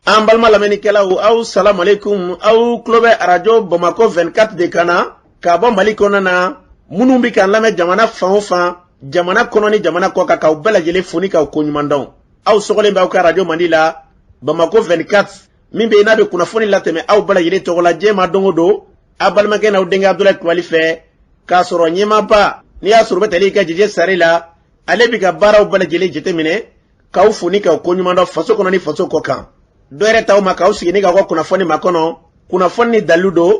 An balima lamɛnnikɛlaw, aw salamalekun. Aw tulo bɛ arajo Bamakɔ 24 de kan na ka bɔ Mali kɔnɔna na. Minnu bɛ k'an lamɛn jamana fan o fan, jamana kɔnɔ ni jamana kɔ kan, k'aw bɛɛ lajɛlen fo ni k'aw koɲuman dɔn. Aw sɔgɔlen bɛ aw ka arajo mandi la, Bamakɔ 24, min bɛ yen n'a bɛ kunnafoni latɛmɛ aw bɛɛ lajɛlen tɔgɔ la diɲɛ ma don o don, aw balimakɛ n'aw denkɛ Abudulayi Kulubali fɛ, k'a sɔrɔ ɲɛmaaba n'i y'a sɔrɔ u bɛ tali kɛ Jeje Sare la, ale bɛ ka baaraw bɛɛ lajɛlen jateminɛ, k'aw fo ni k'aw koɲuman dɔn faso kɔnɔ ni faso kɔ kan. Dɔ yɛrɛ t'aw ma k'aw sigi ni k'aw ka kunnafoni makɔnɔ, kunnafoni ni dalilu don,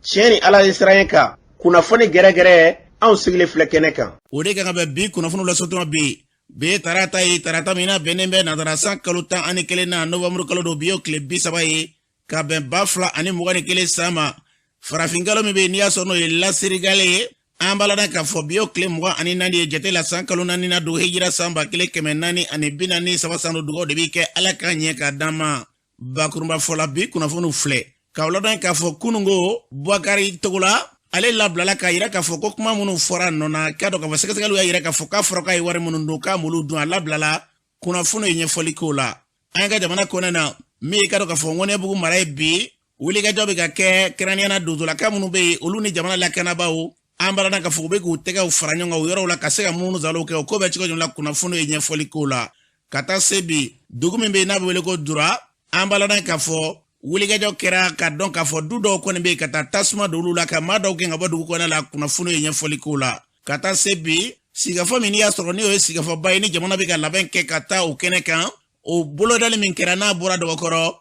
tiɲɛ ni Ala ye siran kan, kunnafoni gɛrɛgɛrɛ, anw sigilen filɛ kɛnɛ kan. O de kan ka bɛn bi kunnafoniw lasɔtuma bi. Bi ye tarata ye, tarata min n'a bɛnnen bɛ nansara san kalo 11 na, novanburu kalo don. Bi y'o tile 30 ye ka bɛn 2021 san ma, farafinkalo min bɛ yen n'i y'a sɔrɔ n'o ye lasirigale ye. An b'a ladɔn k'a fɔ bi y'o tile 24 ye jate la, san kalo naani na don, hijira san 1443 san don. Dugaw de bɛ kɛ Ala k'a ɲɛ k'a d'an ma. Bakurunba fɔ la, bi kunnafoniw filɛ k'aw ladɔn k'a fɔ kununko Bubakari Togola, ale labilala k'a yira k'a fɔ ko kuma minnu fɔra nɔ na, k'a dɔn k'a fɔ sɛgɛsɛgɛliw y'a yira k'a fɔ k'a fɔra k'a ye wari minnu dun, k'a m'olu dun. A labilala, kunnafoni ye ɲɛfɔli k'o la. An ka jamana kɔnɔ na, min ye k'a dɔn k'a fɔ Ŋɔnɛbugu mara ye, bi wulikajɔ bɛ ka kɛ, kɛrɛnkɛrɛnnenya na donsolaka minnu bɛ yen, olu ni jamana lakanabaaw, an b'a ladɔn k'a fɔ u bɛ k'u tɛgɛw fara ɲɔgɔn kan o yɔrɔw la ka se ka munumunu zalow kɛ. O ko bɛ cogo jumɛn la? Kunnafoni ye ɲɛfɔli k'o la. Ka taa se bi, dugu min bɛ yen n'a bɛ wele ko Dura, an b'a ladɔn k'a fɔ wulikajɔ kɛra ka dɔn k'a fɔ du dɔw kɔni bɛ yen, ka taa tasuma don olu la, ka maa dɔw gɛn ka bɔ dugu kɔnɔ la. Kunnafoni ye ɲɛfɔli k'o la. Ka taa se bi, sigikafɔ min n'i y'a sɔrɔ n'o ye sigikafɔba ye, ni jamana bɛ ka labɛn kɛ ka taa o kɛnɛ kan, o bolodali min kɛra n'a bɔra dɔgɔkɔrɔ,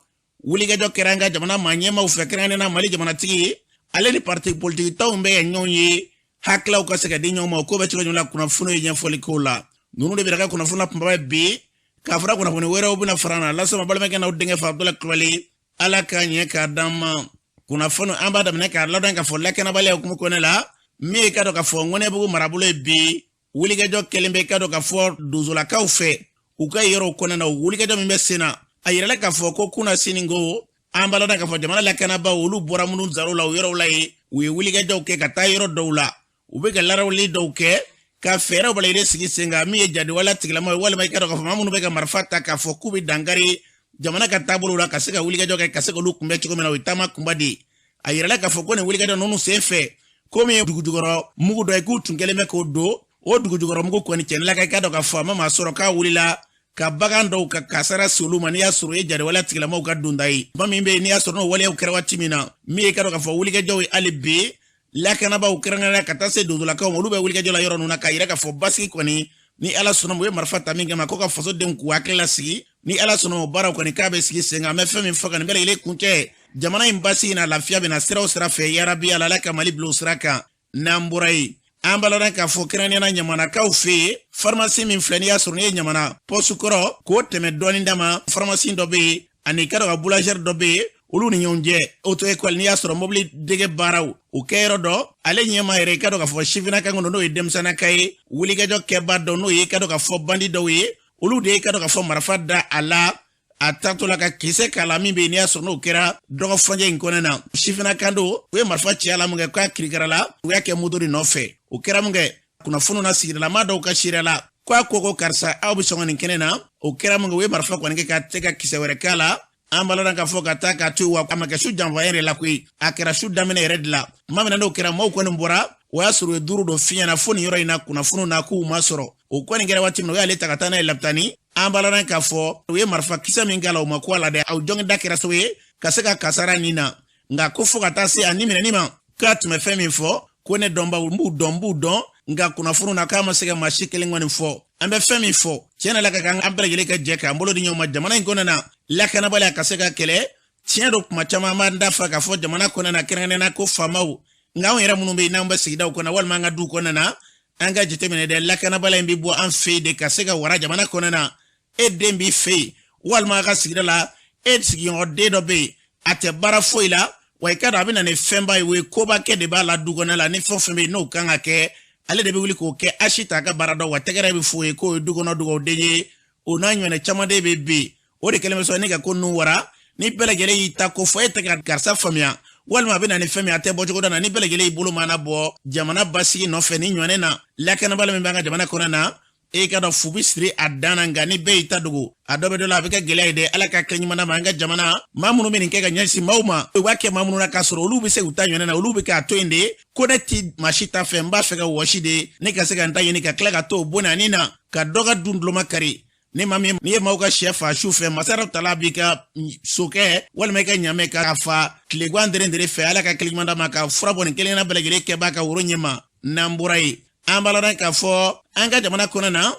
wulikajɔ kɛra an ka jamana maa ɲɛmaaw fɛ, kɛrɛnkɛrɛnnenya na Mali jamanatigi ye, ale ni parti politiki tɔnw bɛ ɲɔgɔn ye, hakilaw ka se ka di ɲɔgɔn ma. O ko bɛ cogo jumɛn la? Kunnafoni ye ɲɛfɔli k'o la. Ninnu de bɛ ka kunnafoni kunbaba bi, k'a fara kunnafoni wɛrɛw bɛna fara na lasama balimakɛ n'aw denkɛ fɛ, Abudulayi Kulubali. Ala k'a ɲɛ k'a d'an ma. Kunnafoni an b'a daminɛ k'a ladɔn k'a fɔ lakanabaliya hukumu kɔnɔ la, min ye k'a dɔn k'a fɔ Ŋɔnɛbugu marabolo ye, bi wulikajɔ kɛlen bɛ k'a dɔn k'a fɔ donsolakaw fɛ u ka yɔrɔw kɔnɔna na. O wulikajɔ min bɛ sen na, a yirala k'a fɔ ko kunna sini ko an b'a ladɔn k'a fɔ jamana lakanabaaw, olu bɔra minnu zaro la o yɔrɔw la yen, u ye wulikajɔw kɛ ka taa yɔrɔ dɔw la, u bɛ ka larawuli dɔw kɛ ka fɛɛrɛw bɛɛ lajɛlen sigi sen kan, min ye jadiwale tigilama ye, walima i k'a dɔn k'a fɔ maa minnu bɛ ka marifa ta k'a fɔ k'u bɛ dankari jamana ka taabolo la, ka se ka wulikajɔ kɛ ka se k'olu kunbɛn cogo min na. O ye taama kunba de ye. A yirala k'a fɔ ko nin wulikajɔ ninnu sen fɛ, ko min ye dugujukɔrɔ mugu dɔ ye k'u tun kɛlen bɛ k'o don, o dugujukɔrɔ mugu kɔni cɛnila ka i k'a dɔn k'a fɔ a ma maa sɔrɔ, k'a wulila ka bagan dɔw ka kasara se olu ma, n'i y'a sɔrɔ o ye jadiwale tigilamaw ka donda ye. Kuma min bɛ yen n'i y'a sɔrɔ n'o waleyaw kɛra waati min na, min ye i k'a dɔn k'a fɔ wulikajɔw ye hali bi lakanabaaw, kɛrɛnkɛrɛnnenya ka taa se donsolakaw ma, olu bɛ wulikajɔ la yɔrɔ ninnu na k'a yira k'a fɔ basigi kɔni, ni Ala sɔnna ma, u ye marifa ta min kama ko ka fasodenw k'u hakili lasigi, ni Ala sɔnna o baaraw kɔni k'a bɛ sigi sen kan. An bɛ fɛn min fɔ ka nin bɛɛ lajɛlen kuncɛ, jamana in basigi n'a lafiya bɛna sira o sira fɛ, yarabi Ala, Ala ka Mali bila o sira kan. N'an bɔra yen, an b'a ladɔn k'a fɔ kɛrɛnkɛrɛnnenya na Ɲamanakaw fɛ yen, farimasi min filɛ n'i y'a sɔrɔ n'i ye Ɲamana pɔsu kɔrɔ k'o tɛmɛ dɔɔnin dama, farimasi dɔ bɛ yen ani ka dɔn ka boulangerie dɔ bɛ yen, olu ni ɲɔgɔn cɛ auto école, n'i y'a sɔrɔ mobili dege baaraw o kɛyɔrɔ dɔ, ale ɲɛmaa yɛrɛ, i ka dɔn k'a fɔ sifinnaka kɔnɔ, n'o ye denmisɛnninka ye, wulikajɔ kɛba dɔ, n'o ye i ka dɔn k'a fɔ bandi dɔw ye, olu de ye i ka dɔn k'a fɔ marifa da a la a taatɔ la ka kisɛ k'a la, min bɛ yen n'i y'a sɔrɔ n'o kɛra dɔgɔ furancɛ in kɔnɔna na. Sifinnaka don, u ye marifa ci a la mun kɛ k'a kirikara la, u y'a kɛ moto de nɔfɛ. O kɛra mun kɛ, kunnafoniw na sigidalamaa dɔw ka seereya la ko a ko ko karisa, aw bɛ sɔn ka nin kɛnɛ na. O kɛra mun kɛ, u ye marifa kɔni kɛ ka tɛ ka kisɛ wɛrɛ k'a la. An b'a ladɔn k'a fɔ ka taa k'a to yen, wa a ma kɛ su janfa yɛrɛ la koyi, a kɛra su daminɛ yɛrɛ de la. Tuma min na n'o kɛra, maaw kɔni bɔra, o y'a sɔrɔ u ye duuru don fiɲɛ na fo nin yɔrɔ in na, kunnafoniw na k'u ma sɔrɔ. O kɔni kɛra waati min na, u y'ale ta ka taa n'a ye lapitani. An b'a ladɔn k'a fɔ u ye marifa kisɛ min k'a la, o ma ko a la dɛ, aw jɔngida kɛra sababu ye ka se ka kasara nin na. Nka ko fo ka taa se a ni minɛni ma, k'a tun bɛ fɛn min fɔ ko ne dɔnbaw, n b'u dɔn, n b'u dɔn, nka kunnafoniw na k'a ma se ka maa si kelen kɔni fɔ. An bɛ fɛn min fɔ tiɲɛ na la, ka kan an bɛɛ lajɛlen ka jɛ k'an bolo di ɲɔgɔn ma jamana in kɔnɔ na, lakanabaliya ka se ka kɛlɛ. Tiɲɛ don, kuma caman an b'an da fa k'a fɔ jamana kɔnɔ na, kɛrɛnkɛrɛnnenya na ko faamaw, nka anw yɛrɛ minnu bɛ yen n'an bɛ sigidaw kɔnɔ walima an ka duw kɔnɔ na, an ka jateminɛ dɛ, lakanabaliya in bɛ bɔ an fɛ yen de ka se ka wara jamana kɔnɔ na. E den b'i fɛ yen walima a ka sigida la, e sigiɲɔgɔn den dɔ bɛ yen, a tɛ baara foyi la, wa i ka dɔn a bɛ na ni fɛnba ye, o ye koba kɛ de b'a la du kɔnɔ la, ni fɛn o fɛn bɛ yen n'o kan ka kɛ, ale de bɛ wuli k'o kɛ, a si t'a ka baara dɔn, wa tɛgɛrɛ bɛ f'o ye k'o ye du kɔnɔ dugawuden ye. O n'a ɲɔgɔnna caman de bɛ bin, o de kɛlen bɛ sɔrɔ ni ka ko ninnu wara. Ni bɛɛ lajɛlen y'i ta ko fɔ, e tɛ ka karisa faamuya, walima a bɛ na ni fɛn min a tɛ bɔ cogo dɔ na, ni bɛɛ lajɛlen y'i bolo mana bɔ jamana basigi nɔfɛ ni ɲɔgɔn na, lakanabali min b'an ka jamana kɔnɔ na. E ka dɔn fu bɛ siri a dan na, nka ni bɛɛ y'i ta dogo, a dɔ bɛ dɔ la, a bɛ kɛ gɛlɛya ye dɛ. Ala ka kɛ ɲuman na ma. An ka jamana maa minnu bɛ nin kɛ ka ɲɛsin maaw ma, u b'a kɛ maa minnu na k'a sɔrɔ olu bɛ se k'u ta ɲɔgɔn na, olu bɛ k'a to yen de ko ne ti maa si ta fɛ, n b'a fɛ ka wɔsi de, ne ka se ka n ta ɲini ka tila ka t'o bɔnɛ ani na ka dɔ ka dun duloma kari. Ni maa min n'i ye maaw ka sɛ fa su fɛ, masa tala b'i ka sokɛ walima i ka ɲamɛ ka fa tilegan dere dere fɛ. Ala ka kelen ɲuman d'a ma ka fura bɔ nin kelen bɛɛ lajɛlen kɛbaa ka woro ɲɛma. N'an bɔra yen, an b'a ladɔn k'a fɔ an ka jamana kɔnɔ na,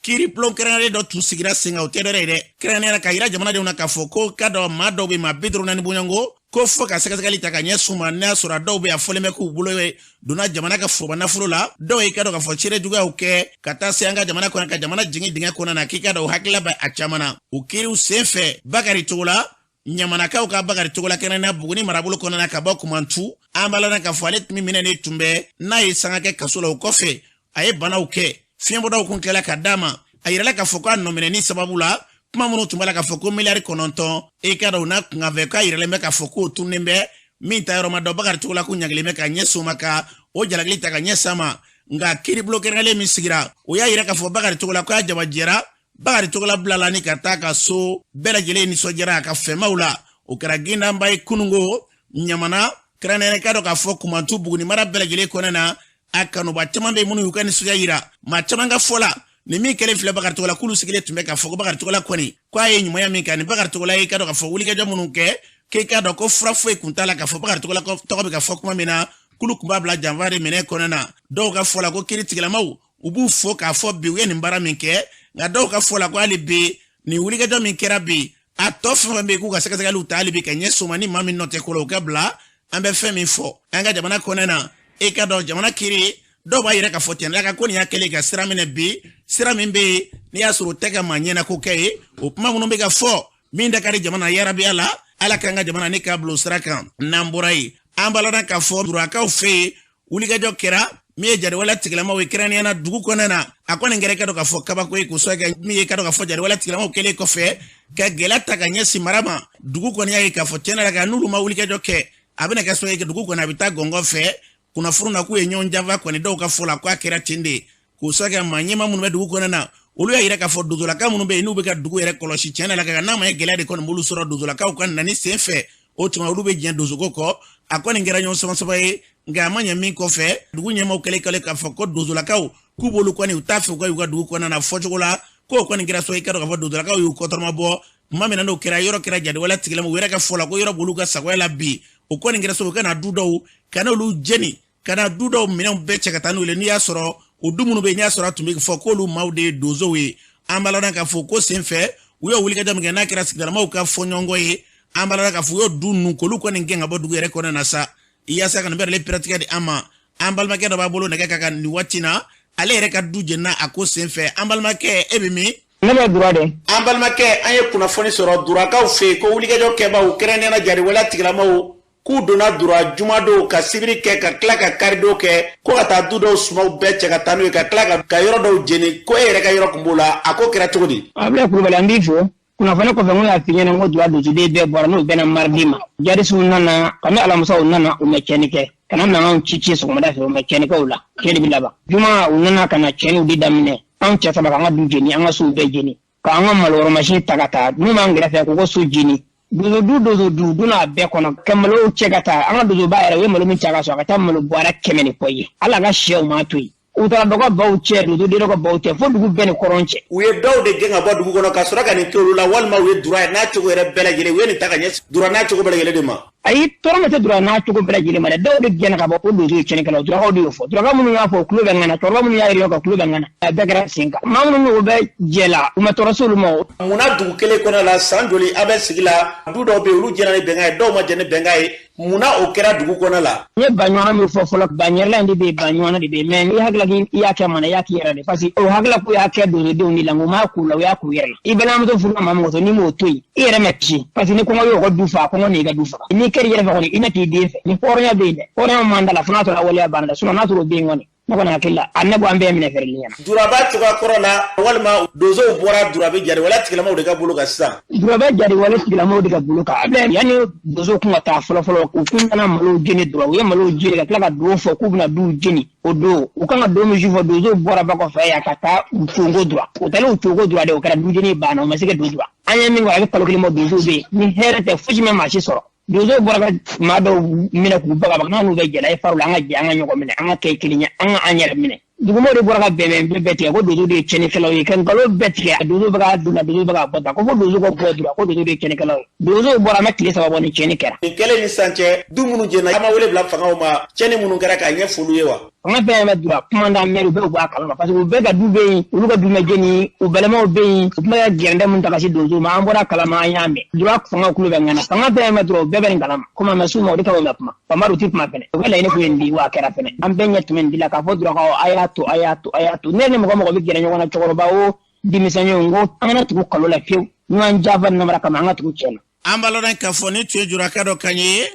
kiiri bulon kɛrɛnkɛrɛnnen dɔ tun sigira sen kan. O tɛ dɔwɛrɛ ye dɛ, kɛrɛnkɛrɛnnenya la ka yira jamanadenw na k'a fɔ ko ka dɔ maa dɔw bɛ maa 54 bɔɲɔgɔnko ko fo ka sɛgɛsɛgɛli ta ka ɲɛsin u ma. N'a y'a sɔrɔ a dɔw bɛ a fɔlen bɛ k'u bolo ye donna jamana ka foroba nafolo la, dɔw y'i ka dɔn k'a fɔ seere juguyaw kɛ ka taa se an ka jamana kɔnɔ, ka jamana jigin dingɛ kɔnɔ na, k'i ka dɔn o hakilila bɛ a caman na. O kiiriw sen fɛ, Bakari Togola, Ɲamanakaw ka Bakari Togola, kɛrɛnkɛrɛnnenya Buguni marabolo kɔnɔna na, ka bɔ Kumantu, an b'a ladɔn k'a fɔ ale tun minɛ ne tun bɛ n'a ye sanga kɛ kaso la. O kɔfɛ, a ye banaw kɛ, fiɲɛbɔdaw kun tilala ka d'a ma. A yirala k'a fɔ k'a nɔminɛni sababu la, kuma minnu tun b'a la k'a fɔ ko miliyari 9, e ka dɔn n'a kunkanfɛ k'a yiralen bɛ k'a fɔ k'o tununnen bɛ, min ta yɔrɔ ma dɔn. Bakari Togola ko ɲangilen bɛ ka ɲɛsin o ma, ka o jalakili ta ka ɲɛsin a ma. Nka kiiribulon kɛrɛnkɛrɛnlen min sigira, o y'a yira k'a fɔ Bakari Togola k'a jabajɛra. Bakari Togola bilala ni ka taa ka so, bɛɛ lajɛlen nisɔndiyara a ka fɛnmaw la. O kɛra gindanba ye kunungo Ɲamana, kɛrɛnkɛrɛnnenya ka dɔn k'a fɔ Kumantu, Buguni mara bɛɛ lajɛlen kɔnɔ na. A kanuba caman bɛ minnu y'u ka nisɔndiya yira. Maa caman ka fɔ la, nin min kɛlen filɛ Bakari Togola, k'olu sigilen tun bɛ k'a fɔ ko Bakari Togola kɔni k'a ye ɲumanya min kɛ, ani Bakari Togola ye ka dɔn k'a fɔ wulikajɔ minnu kɛ, k'e k'a dɔn ko fura foyi kun t'a la k'a fɔ Bakari Togola tɔgɔ bɛ ka fɔ kuma min na, k'olu tun b'a bila janfa de minɛ kɔnɔ na. Dɔw ka fɔ la ko kiiri tigilamaw, u b'u fo k'a fɔ bi u ye nin baara min kɛ. Nka dɔw ka fɔ la ko hali bi nin wulikajɔ min kɛra bi, a tɔ fɛn fɛn bɛ yen, k'u ka sɛgɛsɛgɛliw ta hali bi ka ɲɛsin o ma, ni maa min nɔ tɛ ko la, o ka bila. An bɛ fɛn min fɔ an ka jamana kɔnɔ na, e ka dɔn jamana kiiri dɔw b'a yira k'a fɔ tiɲɛ ka ko nin y'a kɛlen ka sira minɛ bi, sira min bɛ yen n'i y'a sɔrɔ o tɛ ka maa ɲɛnako kɛ ye. O kuma minnu bɛ ka fɔ min da ka di jamana yarabiya la, Ala k'an ka jamana ne k'a bila o sira kan. N'an bɔra yen, an b'a ladɔn k'a fɔ Durakaw fɛ yen, wulikajɔ kɛra min ye jariwale tigilamaw ye, kɛrɛnkɛrɛnnenya na dugu kɔnɔna na. A kɔni kɛra ka dɔn k'a fɔ kabako ye kosɛbɛ kɛ min ye ka dɔn k'a fɔ jariwale tigilamaw kɛlen kɔfɛ ka gɛlɛya ta ka ɲɛsin mara ma, dugu kɔni y'a ye k'a fɔ tiɲɛ na ka n'olu ma wulikajɔ kɛ, a bɛna kɛ sababu ye dugu kɔni a bɛ taa gɔngɔn fɛ. Kunnafoni na k'u ye ɲɔgɔn janfa kɔni, dɔw ka fɔ la k'a kɛra ten de, k'o sababu kɛ maa ɲɛmaa minnu bɛ dugu kɔnɔna na, olu y'a yira k'a fɔ dozolaka minnu bɛ yen n'u bɛ ka dugu yɛrɛ kɔlɔsi, tiɲɛ na ka n'a ma ye gɛlɛya de kɔni b'olu sɔrɔ dozolakaw ka nani sen fɛ, o tuma olu bɛ jɛn dozoko kɔ. A kɔni kɛra ɲɔgɔn sama saba ye, nka a ma ɲɛ min kɔfɛ, dugu ɲɛmaaw kɛlen kɛlen k'a fɔ ko dozolakaw k'u b'olu kɔni u t'a fɛ u ka y'u ka dugu kɔnɔna na fɔcogo la, k'o kɔni kɛra so i ka dɔn k'a fɔ dozolakaw y'u kɔtɔrɔma bɔ tuma min na, n'o kɛra yɔrɔ kɛra jadiwale tigilama u yɛrɛ ka fɔ la ko yɔrɔ b'olu ka sagoya la bi. O kɔni kɛra so u ka na du dɔw ka n'olu jeni, ka na du dɔw minɛnw bɛɛ cɛ ka taa n'u ye, n'i y'a sɔrɔ o du minnu bɛ yen, n'i y'a sɔrɔ a tun bɛ fɔ k'olu maaw de ye donsow ye. An b'a ladɔn k'a fɔ ko senfɛ u y'o wulikajɔ min kɛ, n'a kɛra sigidalamaw ka fɔɲɔgɔnkɔ ye, an b'a ladɔn k'a fɔ u y'o du ninnu k'olu kɔni gɛn ka bɔ dugu yɛrɛ kɔnɔ na sa. Yaasa ka nin bɛɛ lajɛlen pɛrɛtigɛ di an ma, an balimakɛ dɔ b'a bolo nɛgɛ ka kan nin waati na, ale yɛrɛ ka du jenina a ko senfɛ. An balimakɛ, e bɛ min? Ne bɛ Dura de. An balimakɛ, an ye kunnafoni sɔrɔ Durakaw fɛ yen ko wulikajɔ kɛbaaw, kɛrɛnkɛrɛnnenya la jariwale tigilamaw, k'u donna Dura jumadon ka sibiri kɛ ka tila ka karidon kɛ, ko ka taa du dɔw sumaw bɛɛ cɛ ka taa n'u ye, ka tila ka yɔrɔ dɔw jeni, ko e yɛrɛ ka yɔrɔ tun b'o la. A ko kɛra cogo di? Abulayi Kulubali, an b'i fo. Kunnafoni kɔfɛ, n ko y'a f'i ɲɛna n ko Dura donsiden bɛɛ bɔra n'o bɛnna mardi ma. Jadisiw nana kami alamisaw nana, u ma tiɲɛni kɛ, ka na mankanw ci ci sɔgɔmada fɛ, u ma tiɲɛni kɛ o la, tiɲɛ de bɛ laban. Juma, u nana ka na tiɲɛniw de daminɛ. Anw cɛ saba k'an ka du jeni, an ka sow bɛɛ jeni, k'an ka malo masin ta ka taa n'u m'an kɛrɛfɛ k'u ka so jeni. Donso du, donso du donna a bɛɛ kɔnɔ ka malow cɛ ka taa. An ka donsoba yɛrɛ, u ye malo min cɛ ka sɔrɔ a ka taa malo bɔra 100 ni kɔ ye. Hali a ka sɛw m'a to yen. U taara dɔ ka baw cɛ, donso den dɔ ka baw cɛ, fo dugu bɛɛ ni kɔrɔn cɛ. U ye dɔw de gɛn ka bɔ dugu kɔnɔ ka sɔrɔ ka nin kɛ olu la, walima u ye Dura ye n'a cogo yɛrɛ bɛɛ lajɛlen, u ye nin ta ka ɲɛsin Dura n'a cogo bɛɛ lajɛlen de ma? Ayi, tɔɔrɔ ma tɛ Dura n'a cogo bɛɛ lajɛlen ma dɛ. Dɔw de gɛnna ka bɔ ko donso ye tiɲɛnikɛlaw. Durakaw de y'o fɔ. Duraka minnu y'a fɔ, u tulo bɛ ŋana. Cɛkɔrɔba minnu y'a yɛrɛ ka tulo bɛ ŋana, a bɛɛ kɛra sen kan. Maa minnu n'o bɛ jɛ la, u ma tɔɔrɔ s'olu ma o. Munna dugu kelen kɔnɔ la, san joli a bɛ sigi la, du dɔw bɛ yen, olu jɛnna ni bɛnkan ye, dɔw ma jɛn ni bɛnkan ye? Munna o kɛra dugu kɔnɔ la? N ye ba ɲɔgɔnna min fɔ fɔlɔ, ba ɲɛrɛla in de bɛ yen, ba ɲɔgɔnna de bɛ yen. Mais n'i hakili k'i y'a kɛ mana, i y'a k'i yɛrɛ de, parce que o hakili k'u y'a kɛ donsodenw de la, nka u m'a k'u la, u y'a k'u yɛrɛ la. I balimamuso furu maa mɔgɔ n'i m'o to yen, i yɛrɛ ma kisi, parce que ni kɔngɔ y'o ka du fa, kɔngɔ n'i ka du faga. N'i kɛra i yɛrɛ fɛ kɔni, i na k'i den fɛ. Ni hɔrɔnya bɛ yen dɛ, hɔrɔnya man da la fo n'a sɔrɔ a waleya banna dɛ, sinon n'a sɔrɔ o bɛ yen kɔni. Ne kɔni hakili la a ne bɔ an bɛɛ minɛ feereli ɲɛna. Duraba cogoya kɔrɔ la walima donsow bɔra Durabe jariwale tigilamaw de ka bolo kan sisan. Duraba jariwale tigilamaw de ka bolo kan. A bɛ yanni donsow kun ka taa fɔlɔfɔlɔ, u kun nana malow jeni Dura, u ye malow jeni ka tila ka don fɔ k'u bɛna duw jeni. O don u kan ka don min su fɔ, donsow bɔra ba kɔfɛ yan ka taa u tonko Dura. U taalen u tonko Dura de, o kɛra dujeni banna, u ma se ka don Dura. An ye min kɛ, a bɛ kalo 1 bɔ, donsow bɛ yen ni hɛrɛ tɛ, fosi ma maa si sɔrɔ. Donsow bɔra ka maa dɔw minɛ k'u bagabaga, n'an n'u bɛ jɛla ye faro la, an ka jɛ, an ka ɲɔgɔn minɛ, an ka kɛ kelen ye, an ka an yɛrɛ minɛ. Dugumɔgɔw de bɔra ka bɛnbɛn bɛɛ tigɛ ko donso de ye tiɲɛnikɛlaw ye, ka nkalon bɛɛ tigɛ. Donso bɛ ka donna, donso bɛ ka bɔ tan, ko fo donso ka bɔ Dura, ko donso de ye tiɲɛnikɛlaw ye. Donsow bɔra, an bɛ tile 3 bɔ ni tiɲɛni kɛra. Nin kɛlen ni sisan cɛ, du minnu jenina, an ma wele bila fangaw ma tiɲɛni minnu kɛra k'a ɲɛfɔ olu ye wa? Fanga fɛn bɛ Dura commandant maire bɛɛ b'a kalama, parce que u bɛɛ ka du bɛ yen, olu ka du ma jeni, u balimaw bɛ yen, u tun bɛ ka gɛrɛndɛ mun ta ka se donsow ma, an bɔra kalama, an y'a mɛn. Dura fanga kulo bɛ ŋana, fanga fɛn bɛ Dura, u bɛɛ bɛ nin kalama. Komi an bɛ s'u ma, o de kama u bɛ kuma. Faama u tɛ kuma fɛnɛ. U ka laɲini kun ye nin di, wa a kɛra fɛnɛ. An bɛɛ ɲɛ tun bɛ nin di la k'a fɔ Durakaw, a y'a to, a y'a to, a y'a to. Ne ni mɔgɔ mɔgɔ bɛ gɛrɛ ɲɔgɔn na, cɛkɔrɔba o denmisɛnnin, n ko an kana tugu kalo la fiyewu, ɲɔgɔn janfa namara kama, an ka tugu tiɲɛ na. An b'a lɔn k'a fɔ nin tun ye Juraka dɔ kan ye.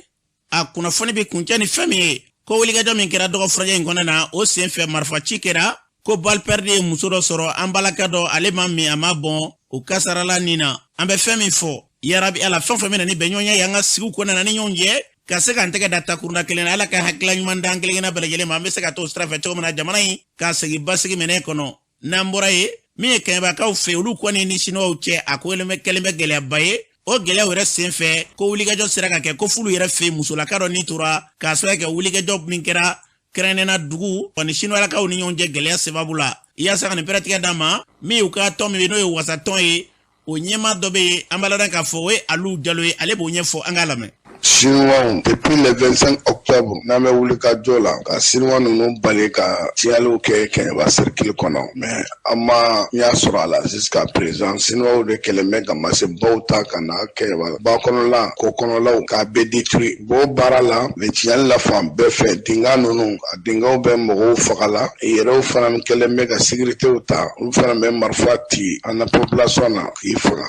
A kunnafoni bɛ kuncɛ ni fɛn min ye, ko wulikajɔ min kɛra dɔgɔ furancɛ in kɔnɔ na, o sen fɛ marifaci kɛra, ko balle perdue ye muso dɔ sɔrɔ, an balaka dɔ, ale ma min a ma bɔn o kasarala nin na. An bɛ fɛn min fɔ, yarabi Ala, fɛn fɛn bɛ na ni bɛnɲɔgɔnya ye an ka sigiw kɔnɔna na ni ɲɔgɔn cɛ, ka se k'an tɛgɛ da takurunda kelen na, Ala ka hakilila ɲuman d'an kelen kelenna bɛɛ lajɛlen ma, an bɛ se ka t'o sira fɛ cogo min na, jamana in ka segin basigi minɛ kɔnɔ. N'an bɔra yen, min ye Kɛɲɛbakaw fɛ, olu kɔni ni Siniwaw cɛ, a ko kɛlen bɛ gɛlɛyaba ye. O gɛlɛyaw yɛrɛ sen fɛ, ko wulikajɔ sera ka kɛ, ko f'olu yɛrɛ fɛ musolaka dɔ ni tora k'a sababu kɛ wulikajɔ min kɛra kɛrɛnkɛrɛnnenya dugu ani Siniwalakaw ni ɲɔgɔn cɛ gɛlɛya sababu la. Yaasa ka nin pɛrɛtigɛ d'a ma, min y'u ka tɔn min bɛ, n'o ye wasatɔn ye, o ɲɛmaa dɔ bɛ yen, an b'a ladɔn k'a fɔ o ye Alu Jalo ye, ale b'o ɲɛfɔ, an k'a lamɛn. Chinois, depuis le 25 octobre, n'an bɛ wuli ka jɔ la ka Chinois ninnu bali ka tiɲɛliw kɛ Kɛɲɛba cercle kɔnɔ, mais an ma ɲɛ sɔrɔ a la jusqu'à présent. Chinois de kɛlen bɛ ka masibaw ta ka na Kɛɲɛba ba kɔnɔla, ko kɔnɔlaw k'a bɛɛ détruire. B'o baara la, mais tiɲɛli la fan bɛɛ fɛ, dinga ninnu, a dingaw bɛ mɔgɔw faga la, yɛrɛw fana kɛlen bɛ ka sécuritéw ta, olu fana bɛ marifa ci an na population na k'i faga.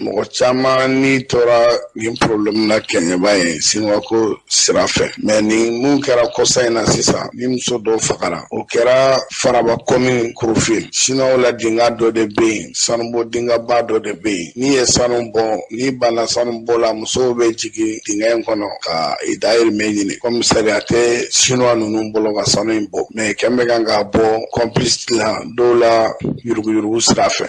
Mɔgɔ caman ni tora nin problème na Kɛɲɛba ye Chinois ko sira fɛ, mais ni mun kɛra kɔsa in na sisan, ni muso dɔw fagara, o kɛra Faraba commune Kurufin. Chinois la dinga dɔ de bɛ yen, sanubɔ dingaba dɔ de bɛ yen. N'i ye sanu bɔ, n'i banna sanu bɔ la, musow bɛ jigin dinga in kɔnɔ ka i dahirimɛ ɲini. Komi sariya tɛ Chinois ninnu bolo ka sanu in bɔ, mais kɛn bɛ kan k'a bɔ complice la dɔw la yuruguyurugu sira fɛ.